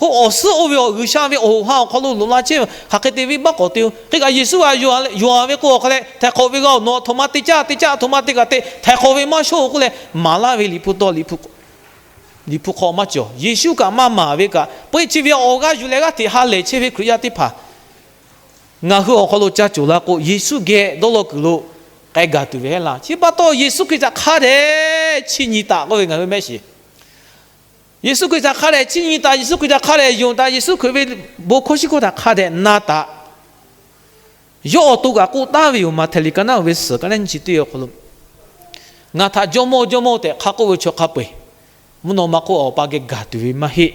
K'o awˬ suhˉ oˇ ve awˬ G'uiˬsha ve awˬ hoꞈ ha awˬ hk'aw lo loꞈ la chehˇ ve, hk'aˬ hk'e te venˇbaˆ k'awꞈ te-o. Hk'e kaꞈ Yeˍsuˆ htaꞈ yonˍ ve k'o, awˬ hk'a leh htaiˍ hk'awꞈ ve g'a-oˬ, nawˬ aˬ htoꞈ ma te caˇ te caˇ, aˬ htoꞈ ma te kaꞈ te, htaiˍ hk'awꞈ ve maˇ shonˇ-oˬ k'oˆ leh maˍ laˇ ve Liꞈ hpu taw, Liꞈ hpu hk'aw maˇ cawˬ. Yeˍsuˆ kaꞈ maˇ maˍ ve kaꞈ, peu-eˬ chi ve awˬ g'aˇ yuˬ leh g'aˇ hteꞈ ha lehˬ chehˇ ve Hkriꞈ yaˇ teˇ hpaˍ ngaˬ hui awˬ hk'aw lo ca cawˬ la k'o, Yeˍsuˆ geh dawˇ law kuiˬ lo k'ai gaˬ tuˬ ve hehˉ laˇ. Chi pa taw Yeˍsuˆ Hkriꞈ htaꞈ hk'a dehꞈ chiˇ nyi taˍ k'oˆ ve ngaˬ hui mehˆ shiˍ. Yeˍsuˆ Hkriꞈ htaꞈ hk'a dehꞈ chiˇ nyi taˍ, Yeˍsuˆ Hkriꞈ htaꞈ hk'a dehꞈ yonˍ taˍ, Yeˍsuˆ Hkriꞈ ve bon hkawˇ shiˉ hkawˇ htaꞈ hk'a dehꞈ na taˍ. Yawˇ awˬ to kaꞈ k'oˆ taˍ ve yoˬ. Maꞈhtehˍ liꞈ ka naˉ ve suhˍ ka naˉ nyiˇ chi teˇ awˬ hk'aw lo, Ngaˬ htaꞈ Jawˇmawˇ, Jawˇmawˇ tehꞈ hk'a k'oˆ ve chaw hk'a peu-eˬ, mvuhˇ naw ma hk'oˆ Awˬ pa geh gaˬ tuˬ ve maˇ heˆ.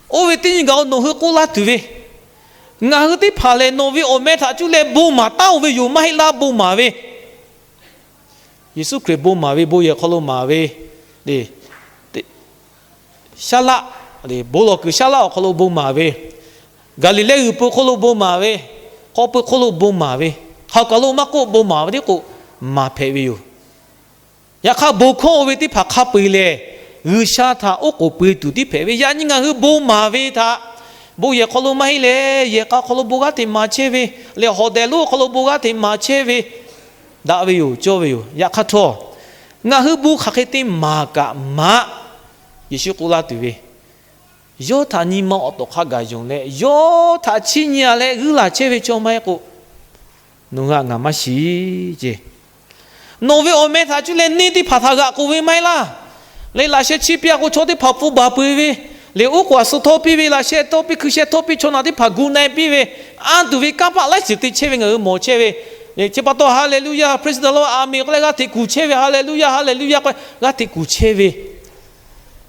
Oˇ ve teˇ nyi gaˬ-oˬ, nawˬ hui k'oˆ laˇ tuˬ ve, ngaˬ hui teˇ hpaˍ lehˬ nawˬ ve awˬ meh htaꞈ cuˇ leh bon maˍ taˉ-oˬ ve yoˬ, maˇ heˆ laˇ, bon maˍ ve Yeˍsuˆ Hkriꞈ bon maˍ ve, bon yehˬ hk'aw lo maˍ ve, te, shaˉ laˆ, bon lawˬ kuiˬ shaˉ laˆ awˬ hk'aw lo bon maˍ ve, Gaˍliˍlehˇ g'uiˬ po hk'oˆ lo bon maˍ ve, k'aw pui hk'oˆ lo bon maˍ ve, hk'aˬ kaˬ lo maˇ k'oˆ, bon maˍ ve tiˉ k'o maˍ hpehꞈ ve yoˬ. Yaꞈ hk'aˇ bon hkawˇ oˇ ve teˇ hpaˍ hk'a peu-eˬ lehˬ, G'uiˬsha htaꞈ oˉ k'oˍ pui tuˬ tiˉ hpehꞈ ve. Yaꞈ nyi ngaˬ hui bon maˍ ve htaꞈ, bon yehˬ hk'aw lo maˇ heˆ leh, yehˬ k'a hk'aw lo bon g'aˇ hteꞈ maˍ chehˇ ve, leh hawˍ dehˍ lonˉ hk'aw lo bon g'aˇ hteꞈ maˍ chehˇ ve, daꞈ ve yoˬ, cawˇ ve yoˬ. Yaꞈ hk'aˇ htawˇ, ngaˬ hui bon hk'aˬ hk'e te maˍ kaꞈ maꞈ, Yeˍsuˆ k'oˆ laˇ tuˬ ve, yawˇ htaꞈ nyi ma awˬ tawˍ hk'a gaˬ yonˍ leh, yawˇ htaꞈ chiˇ nyi-a leh g'uiˇ laˬ chehˇ ve chaw maˇ heˆ k'o, nawˬ hui htaꞈ ngaˬ maˇ shiˍ ce. Nawˬ ve awˬ meh htaꞈ cuˇ leh neˇ teˇ hpaˍ htaꞈ g'aꞈ k'oˬ ve maˇ heˆ laˇ. Leh laꞈ sheh chiˇ piˇ-a k'o, chaw teˇ hpaˍ pfuhˇ baˬ peu-eˬ ve, leh uˉ k'oˍ aꞈ suh htawˇ piˇ ve, laꞈ sheh htawˇ piˇ, hkui sheh htawˇ piˇ, chaw naˬ teˇ hpaˍ gu na-e piˇ ve, anˇ tuˬ ve kanˇ paˆ laiˉ ceuˬ te chehˇ ve ngaˬ hui mawˬ chehˇ ve. Chi pa taw, Haˍleˍluˇyaˇ, Praise the Lord, Aˍmenˍ k'oˆ leh g'aˇ hteꞈ kuˬ chehˇ ve, Haˍleˍluˇyaˇ, Haˍleˍluˇyaˇ k'oˆ leh g'aˇ hteꞈ kuˬ chehˇ ve,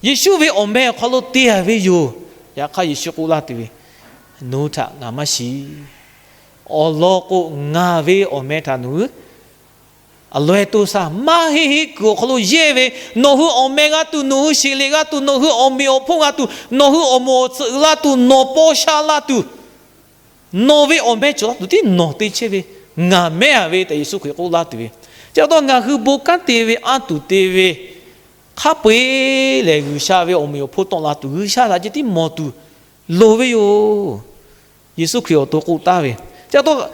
Yeˍsuˆ ve awˬ meh awˬ hk'aw lo te-a ve yoˬ. Yaꞈ hk'aˇ Yeˍsuˆ k'oˆ laˇ tuˬ ve, nawˬ hui htaꞈ ngaˬ maˇ shiˍ. Awˬ lawn k'o, ngaˬ ve awˬ meh htaꞈ nawˬ hui aˬ laweh to shaˍ. Maˇ heˆ heˆ kuiˬ awˬ hk'aw lo yehˇ ve, nawˬ hui awˬ meh g'a tuˬ, nawˬ hui sheˍ liꞈ g'a tuˬ, nawˬ hui awˬ meꞈ awˬ hponˇ g'a tuˬ, nawˬ hui awˬ moˍ awˬ tcuhꞈ uiˍ la tuˬ, nawˬ paw sha la tuˬ, nawˬ ve awˬ meh cawˬ la tuˬ tiˉ nawˬ te chehˇ ve, ngaˬ mehˉ-a ve tehꞈ Yeˍsuˆ Hkriꞈ k'oˆ laˇ tuˬ ve. Chi pa taw ngaˬ hui bon kanˉ te ve, anˇ tuˬ te ve, hk'a peu-eˬ lehˬ G'uiˬsha ve awˬ meꞈ awˬ hponˇ tawˆ la tuˬ, G'uiˬsha htaꞈ ceh tiˉ mawˬ tuˬ loˍ ve yoˬ. Yeˍsuˆ Hkriꞈ awˬ to k'oˆ taˍ ve, chi pa taw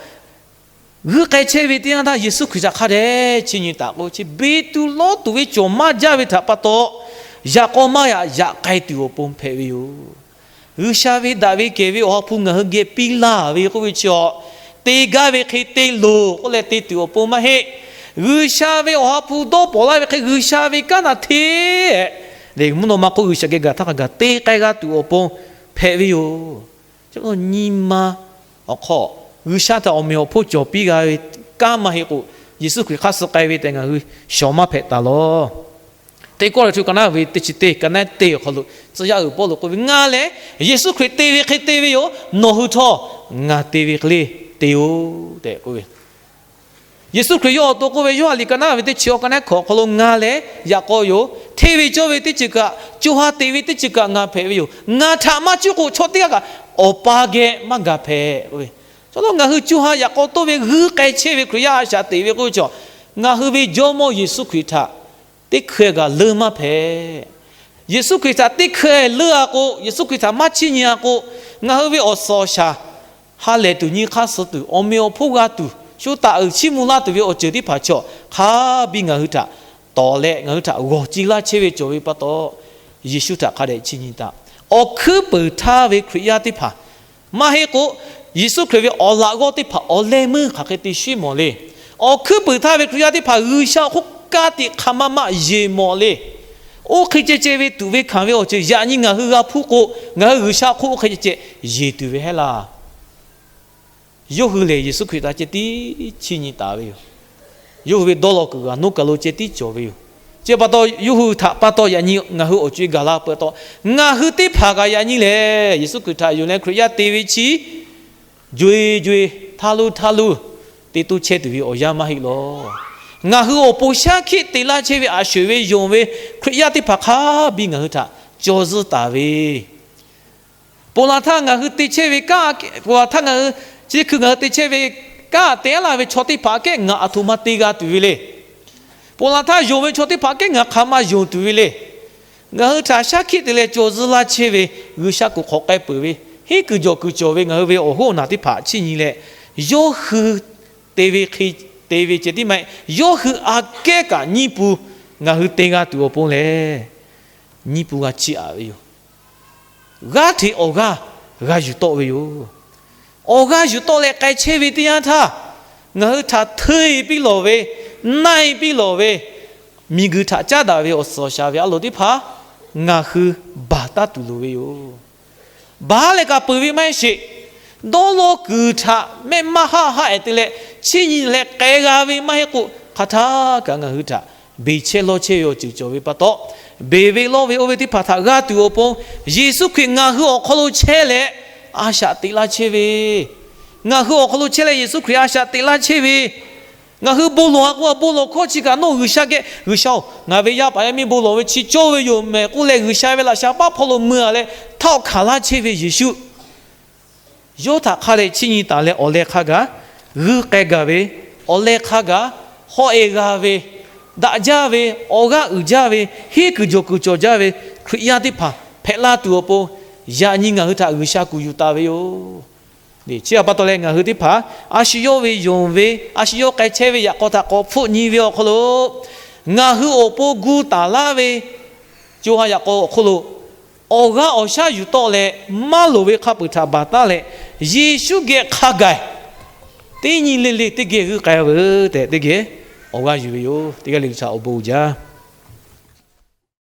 g'uiˇ k'ai chehˇ ve teˇ yanˇ htaˇ Yeˍsuˆ Hkriꞈ htaꞈ hk'a dehꞈ chiˇ nyi taˍ k'o, chi beˬ tuˬ lawˉ tuˬ ve cawˬ maˇ jaˇ ve htaꞈ pa taw, yaꞈ k'aw maˇ yaꞈ yaꞈ k'ai tuˬ awˬ pon hpehꞈ ve yoˬ. G'uiˬsha ve daꞈ ve kehˬ ve Awˬ ha hpu ngaˬ hui geh piˇ laˇ ve k'oˆ ve chi-a, te gaˇ ve hk'e te loˬ k'oˆ leh te tuˬ awˬ pon maˇ heˆ. G'uiˬsha ve Awˬ ha hpu dawˇ pawnˍ laˇ ve hk'e G'uiˬsha ve kanˉ htaꞈ hteˇ leh mvuhˇ naw ma hk'oˆ G'uiˬsha geh gaˬ htaˇ hk'a gaˬ te k'ai g'a tuˬ awˬ pon hpehꞈ ve yoˬ. Chi nyi ma awˬ hk'aw G'uiˬsha htaꞈ awˬ meꞈ awˬ hponˇ cawˬ piˇ g'a ve kanˉ maˇ heˆ k'o, Yeˍsuˆ Hkriꞈ hk'aˇ suh k'ai ve tehꞈ ngaˬ hui shawˍ maˇ hpehꞈ taˍ lawˬ. Teˇ Kawˇrenˍhtuˆ ka naˉ ve teˇ chi teˇ, ka naˉ teˇ awˬ hk'aw lo tcuh yaˇ uiˍ Pawˇluꞈ k'oˆ ve, Ngaˬ lehˬ Yeˍsuˆ Hkriꞈ te ve hk'e te ve yoˬ. Nawˬ hui htawˇ ngaˬ te ve hk'e le te-oˬ tehꞈ k'oˆ ve. Yeˍsuˆ Hkriꞈ yawˇ awˬ to k'oˆ ve, Yoˇhanˬ liꞈ ka naˉ ve teˇ chi awˬ ka naˉ hkawꞈ awˬ hk'aw lo, Ngaˬ lehˬ yaꞈ k'aw yoˬ. Hteˇ ve cawˇ ve teˇ ceuˬ kaꞈ, co ha teꞈ ve teˇ ceuˬ kaꞈ ngaˬ hpehꞈ ve yoˬ. Ngaˬ htaꞈ maˇ cuˇ k'o, chaw teˇ g'aˇ kaꞈ Awˬ pa geh maˇ gaˬ hpehꞈ k'oˆ ve. Chaw lo ngaˬ hui co ha yaꞈ k'aw toˇ ve g'uiˇ k'ai chehˇ ve Hkriꞈ yaˇ a shaꞈ teꞈ ve k'oˆ ve chaw, ngaˬ hui ve Jawˇmawˇ Yeˍsuˆ Hkriꞈ htaꞈ teˇ hkui-a kaꞈ leuˇ maˇ hpehꞈ. Yeˍsuˆ Hkriꞈ htaꞈ teˇ hkui-a leuˇ-a k'o, Yeˍsuˆ Hkriꞈ htaꞈ maˇ chiˇ nyi-a k'o, ngaˬ hui ve awˬ suhˍ awˬ shaˍ ha lehˬ tuˬ, nyi hk'aˇ suh tuˬ, awˬ meꞈ awˬ hponˇ g'a tuˬ, shu taˍ uiˍ chiˇ mvuh laˇ tuˬ ve awˬ ceuˬ teˇ hpaˍ chaw hk'a biˇ ngaˬ hui htaꞈ tawˍ leh ngaˬ hui htaꞈ g'awˬ ci laˇ chehˇ ve cawˬ ve pa taw, Yeˍsuˆ htaꞈ hk'a dehꞈ chiˇ nyi taˍ. Awˬ hkuiˉ puiˍ htaˇ ve Hkriꞈ yaˇ teˇ hpaˍ, maˇ heˆ k'o, Yeˍsuˆ Hkriꞈ ve awˬ laꞈ g'awˇ teˇ hpaˍ awˬ leh meuˇ hk'aˬ hk'e te shuˉ mawˬ le. Awˬ hkuiˉ puiˍ htaˇ ve Hkriꞈ yaˇ teˇ hpaˍ G'uiˬsha awˬ hk'oˆ ka tiꞈ hk'aˬ ma ma yeˬ mawˬ le. Oˇ hk'e ceh ceh ve tuꞈ ve hkanˍ ve awˬ ceuˬ yaꞈ nyi ngaˬ hui g'a hpuˇ k'o, ngaˬ hui G'uiˬsha awˬ hk'oˆ oˇ hk'e ceh ceh yeˬ tuˬ ve heˆ laˇ. Yawˇ hui lehˬ, Yeˍsuˆ Hkriꞈ htaꞈ ceh tiˉ chiˇ nyi taˍ ve yoˬ. Yawˇ hui ve dawˇ law kuiˬ g'aꞈ noˉ kaˬ lo ceh tiˉ cawˬ ve yoˬ. Chi pa taw, yawˇ hui htaꞈ pa taw yaꞈ nyi ngaˬ hui awˬ co e gaˬ la peuˬ taw, ngaˬ hui teˇ hpaˍ kaꞈ yaꞈ nyi lehˬ, Yeˍsuˆ Hkriꞈ htaꞈ yonˍ leh Hkriꞈ yaˇ te ve chi, jo e jo e, htaˇ luˇ htaˇ luˇ te toˇ chehˇ tuˬ ve awˬ yanˇ maˇ heˆ lawˬ. Ngaˬ hui awˬ pon shaˉ hkiˆ te laˇ chehˇ ve a sho eˬ ve yonˍ ve Hkriꞈ yaˇ teˇ hpaˍ hk'a biˇ ngaˬ hui htaꞈ caw zuhˇ taˍ ve, ponˬ laˬ htaˇ ngaˬ hui te chehˇ ve kanˉ, ponˬ laˬ htaˇ ngaˬ hui, chi hkui ngaˬ hui te chehˇ ve kanˉ te aˉ laˇ ve chaw teˇ hpaˍ aꞈ kehˉ ngaˬ aˬ htoꞈ ma te g'a tuˬ ve le. Ponˬ laˬ htaˇ yonˍ ve chaw teˇ hpaˍ aꞈ kehˉ ngaˬ hk'aˬ ma yonˍ tuˬ ve le. Ngaˬ hui htaꞈ shaˉ hkiˆ te leh caw zuhˇ laˇ chehˇ ve, G'uiˬsha kuˬ hk'awꞈ k'ai peuˬ ve, henˉ kuiˬ jawˬ kuiˬ cawˬ ve ngaˬ hui ve awˬ hoˉ awˬ naˬ teˇ hpaˍ chiˇ nyi leh, yawˇ hui te ve hk'e te ve ceh tiˉ maˇ heˆ, yawˇ hui aꞈ kehˉ kaꞈ nyiˇ pun ngaˬ hui te g'a tuˬ awˬ pon lehˬ, nyiˇ pun g'a chiˇ aꞈ ve yoˬ. G'aˇ hteꞈ awˬ g'aˇ g'a yuˬ tawˆ ve yoˬ. Awˬ g'aˇ yuˬ tawˆ leh k'ai chehˇ ve teˇ yanˇ htaˇ, ngaˬ hui htaꞈ hteˇ e piˇ lawˬ ve, na e piˇ lawˬ ve, miˬguiˬ htaꞈ caˉ daꞈ ve awˬ suhˍ awˬ shaˍ ve a loˍ teˇ hpaˍ ngaˬ hui baˬ taˉ tuˬ loˍ ve yoˬ. Baˬ leh kaꞈ peuˬ ve maˇ heˆ sheˍ. Dawˇ law kuiˬ htaꞈ mehˆ maˇ haˆ haˆ ehˍ te leh chiˇ nyi leh k'ai g'a ve maˇ heˆ k'o, hk'aˬ htaˇ kaꞈ ngaˬ hui htaꞈ beˬ chehˇ lawˇ chehˇ ve awˬ ceuˬ cawˬ ve pa taw, beˬ ve lawˇ ve oˇ ve teˇ hpaˍ htaꞈ g'a tuˬ awˬ pon, Yeˍsuˆ Hkriꞈ ngaˬ hui awˬ hk'aw lo chehˇ leh a shaꞈ teꞈ laˇ chehˇ ve, ngaˬ hui awˬ hk'aw lo chehˇ leh Yeˍsuˆ Hkriꞈ a shaꞈ teꞈ laˇ chehˇ ve, ngaˬ hui bon lawˬ a k'o, a bon lawˬ hkawˇ chi kaꞈ nawˬ G'uiˬsha geh, G'uiˬsha-oˬ, ngaˬ ve yaˇ paˍ yaˇ miˇ bon lawˬ ve chi cawˇ ve yoˬ mehˍ k'oˆ leh, G'uiˬsha ve laꞈ sha paˉ hpawˇ lo mui a leh htaˇ awˬ hkanˍ laˇ chehˇ ve Yeˍsuˆ, yawˇ htaꞈ hk'a dehꞈ chiˇ nyi taˍ leh awˬ leh hk'a gaˬ g'uiˇ k'ai gaˬ ve, awˬ leh hk'a gaˬ hawˆ e g'a ve, daꞈ jaˇ ve, awˬ g'aˇ uiˍ jaˇ ve, henˉ kuiˬ jawˬ kuiˬ cawˬ jaˇ ve Hkriꞈ yaˇ teˇ hpaˍ hpehꞈ la tuˬ awˬ pon, yaꞈ nyi ngaˬ hui htaꞈ G'uiˬsha kuˬ yuˬ taˍ ve yoˬ. Chi htaꞈ pa taw leh ngaˬ hui teˇ hpaˍ a shu yawˇ ve yonˍ ve, a shu yawˇ k'ai chehˇ ve yaꞈ k'aw htaꞈ k'awꞈ hpfuhˆ nyi ve awˬ hk'aw lo, ngaˬ hui awˬ pon gu taˍ laˇ ve co ha yaꞈ k'aw awˬ hk'oˆ lo awˬ g'aˇ awˬ shaˉ yuˬ tawˆ leh, maˇ loˍ ve hk'a peuˬ htaꞈ baˬ taˉ leh, Yeˍsuˆ geh hk'a gaˬ teˇ nyi le le teˇ geh g'uiˇ k'ai veuˬ tehꞈ, teˇ geh awˬ g'aˇ yuˬ ve yoˬ. Teˇ g'aˇ le le htaꞈ awˬ bon uiˍ jaˇ.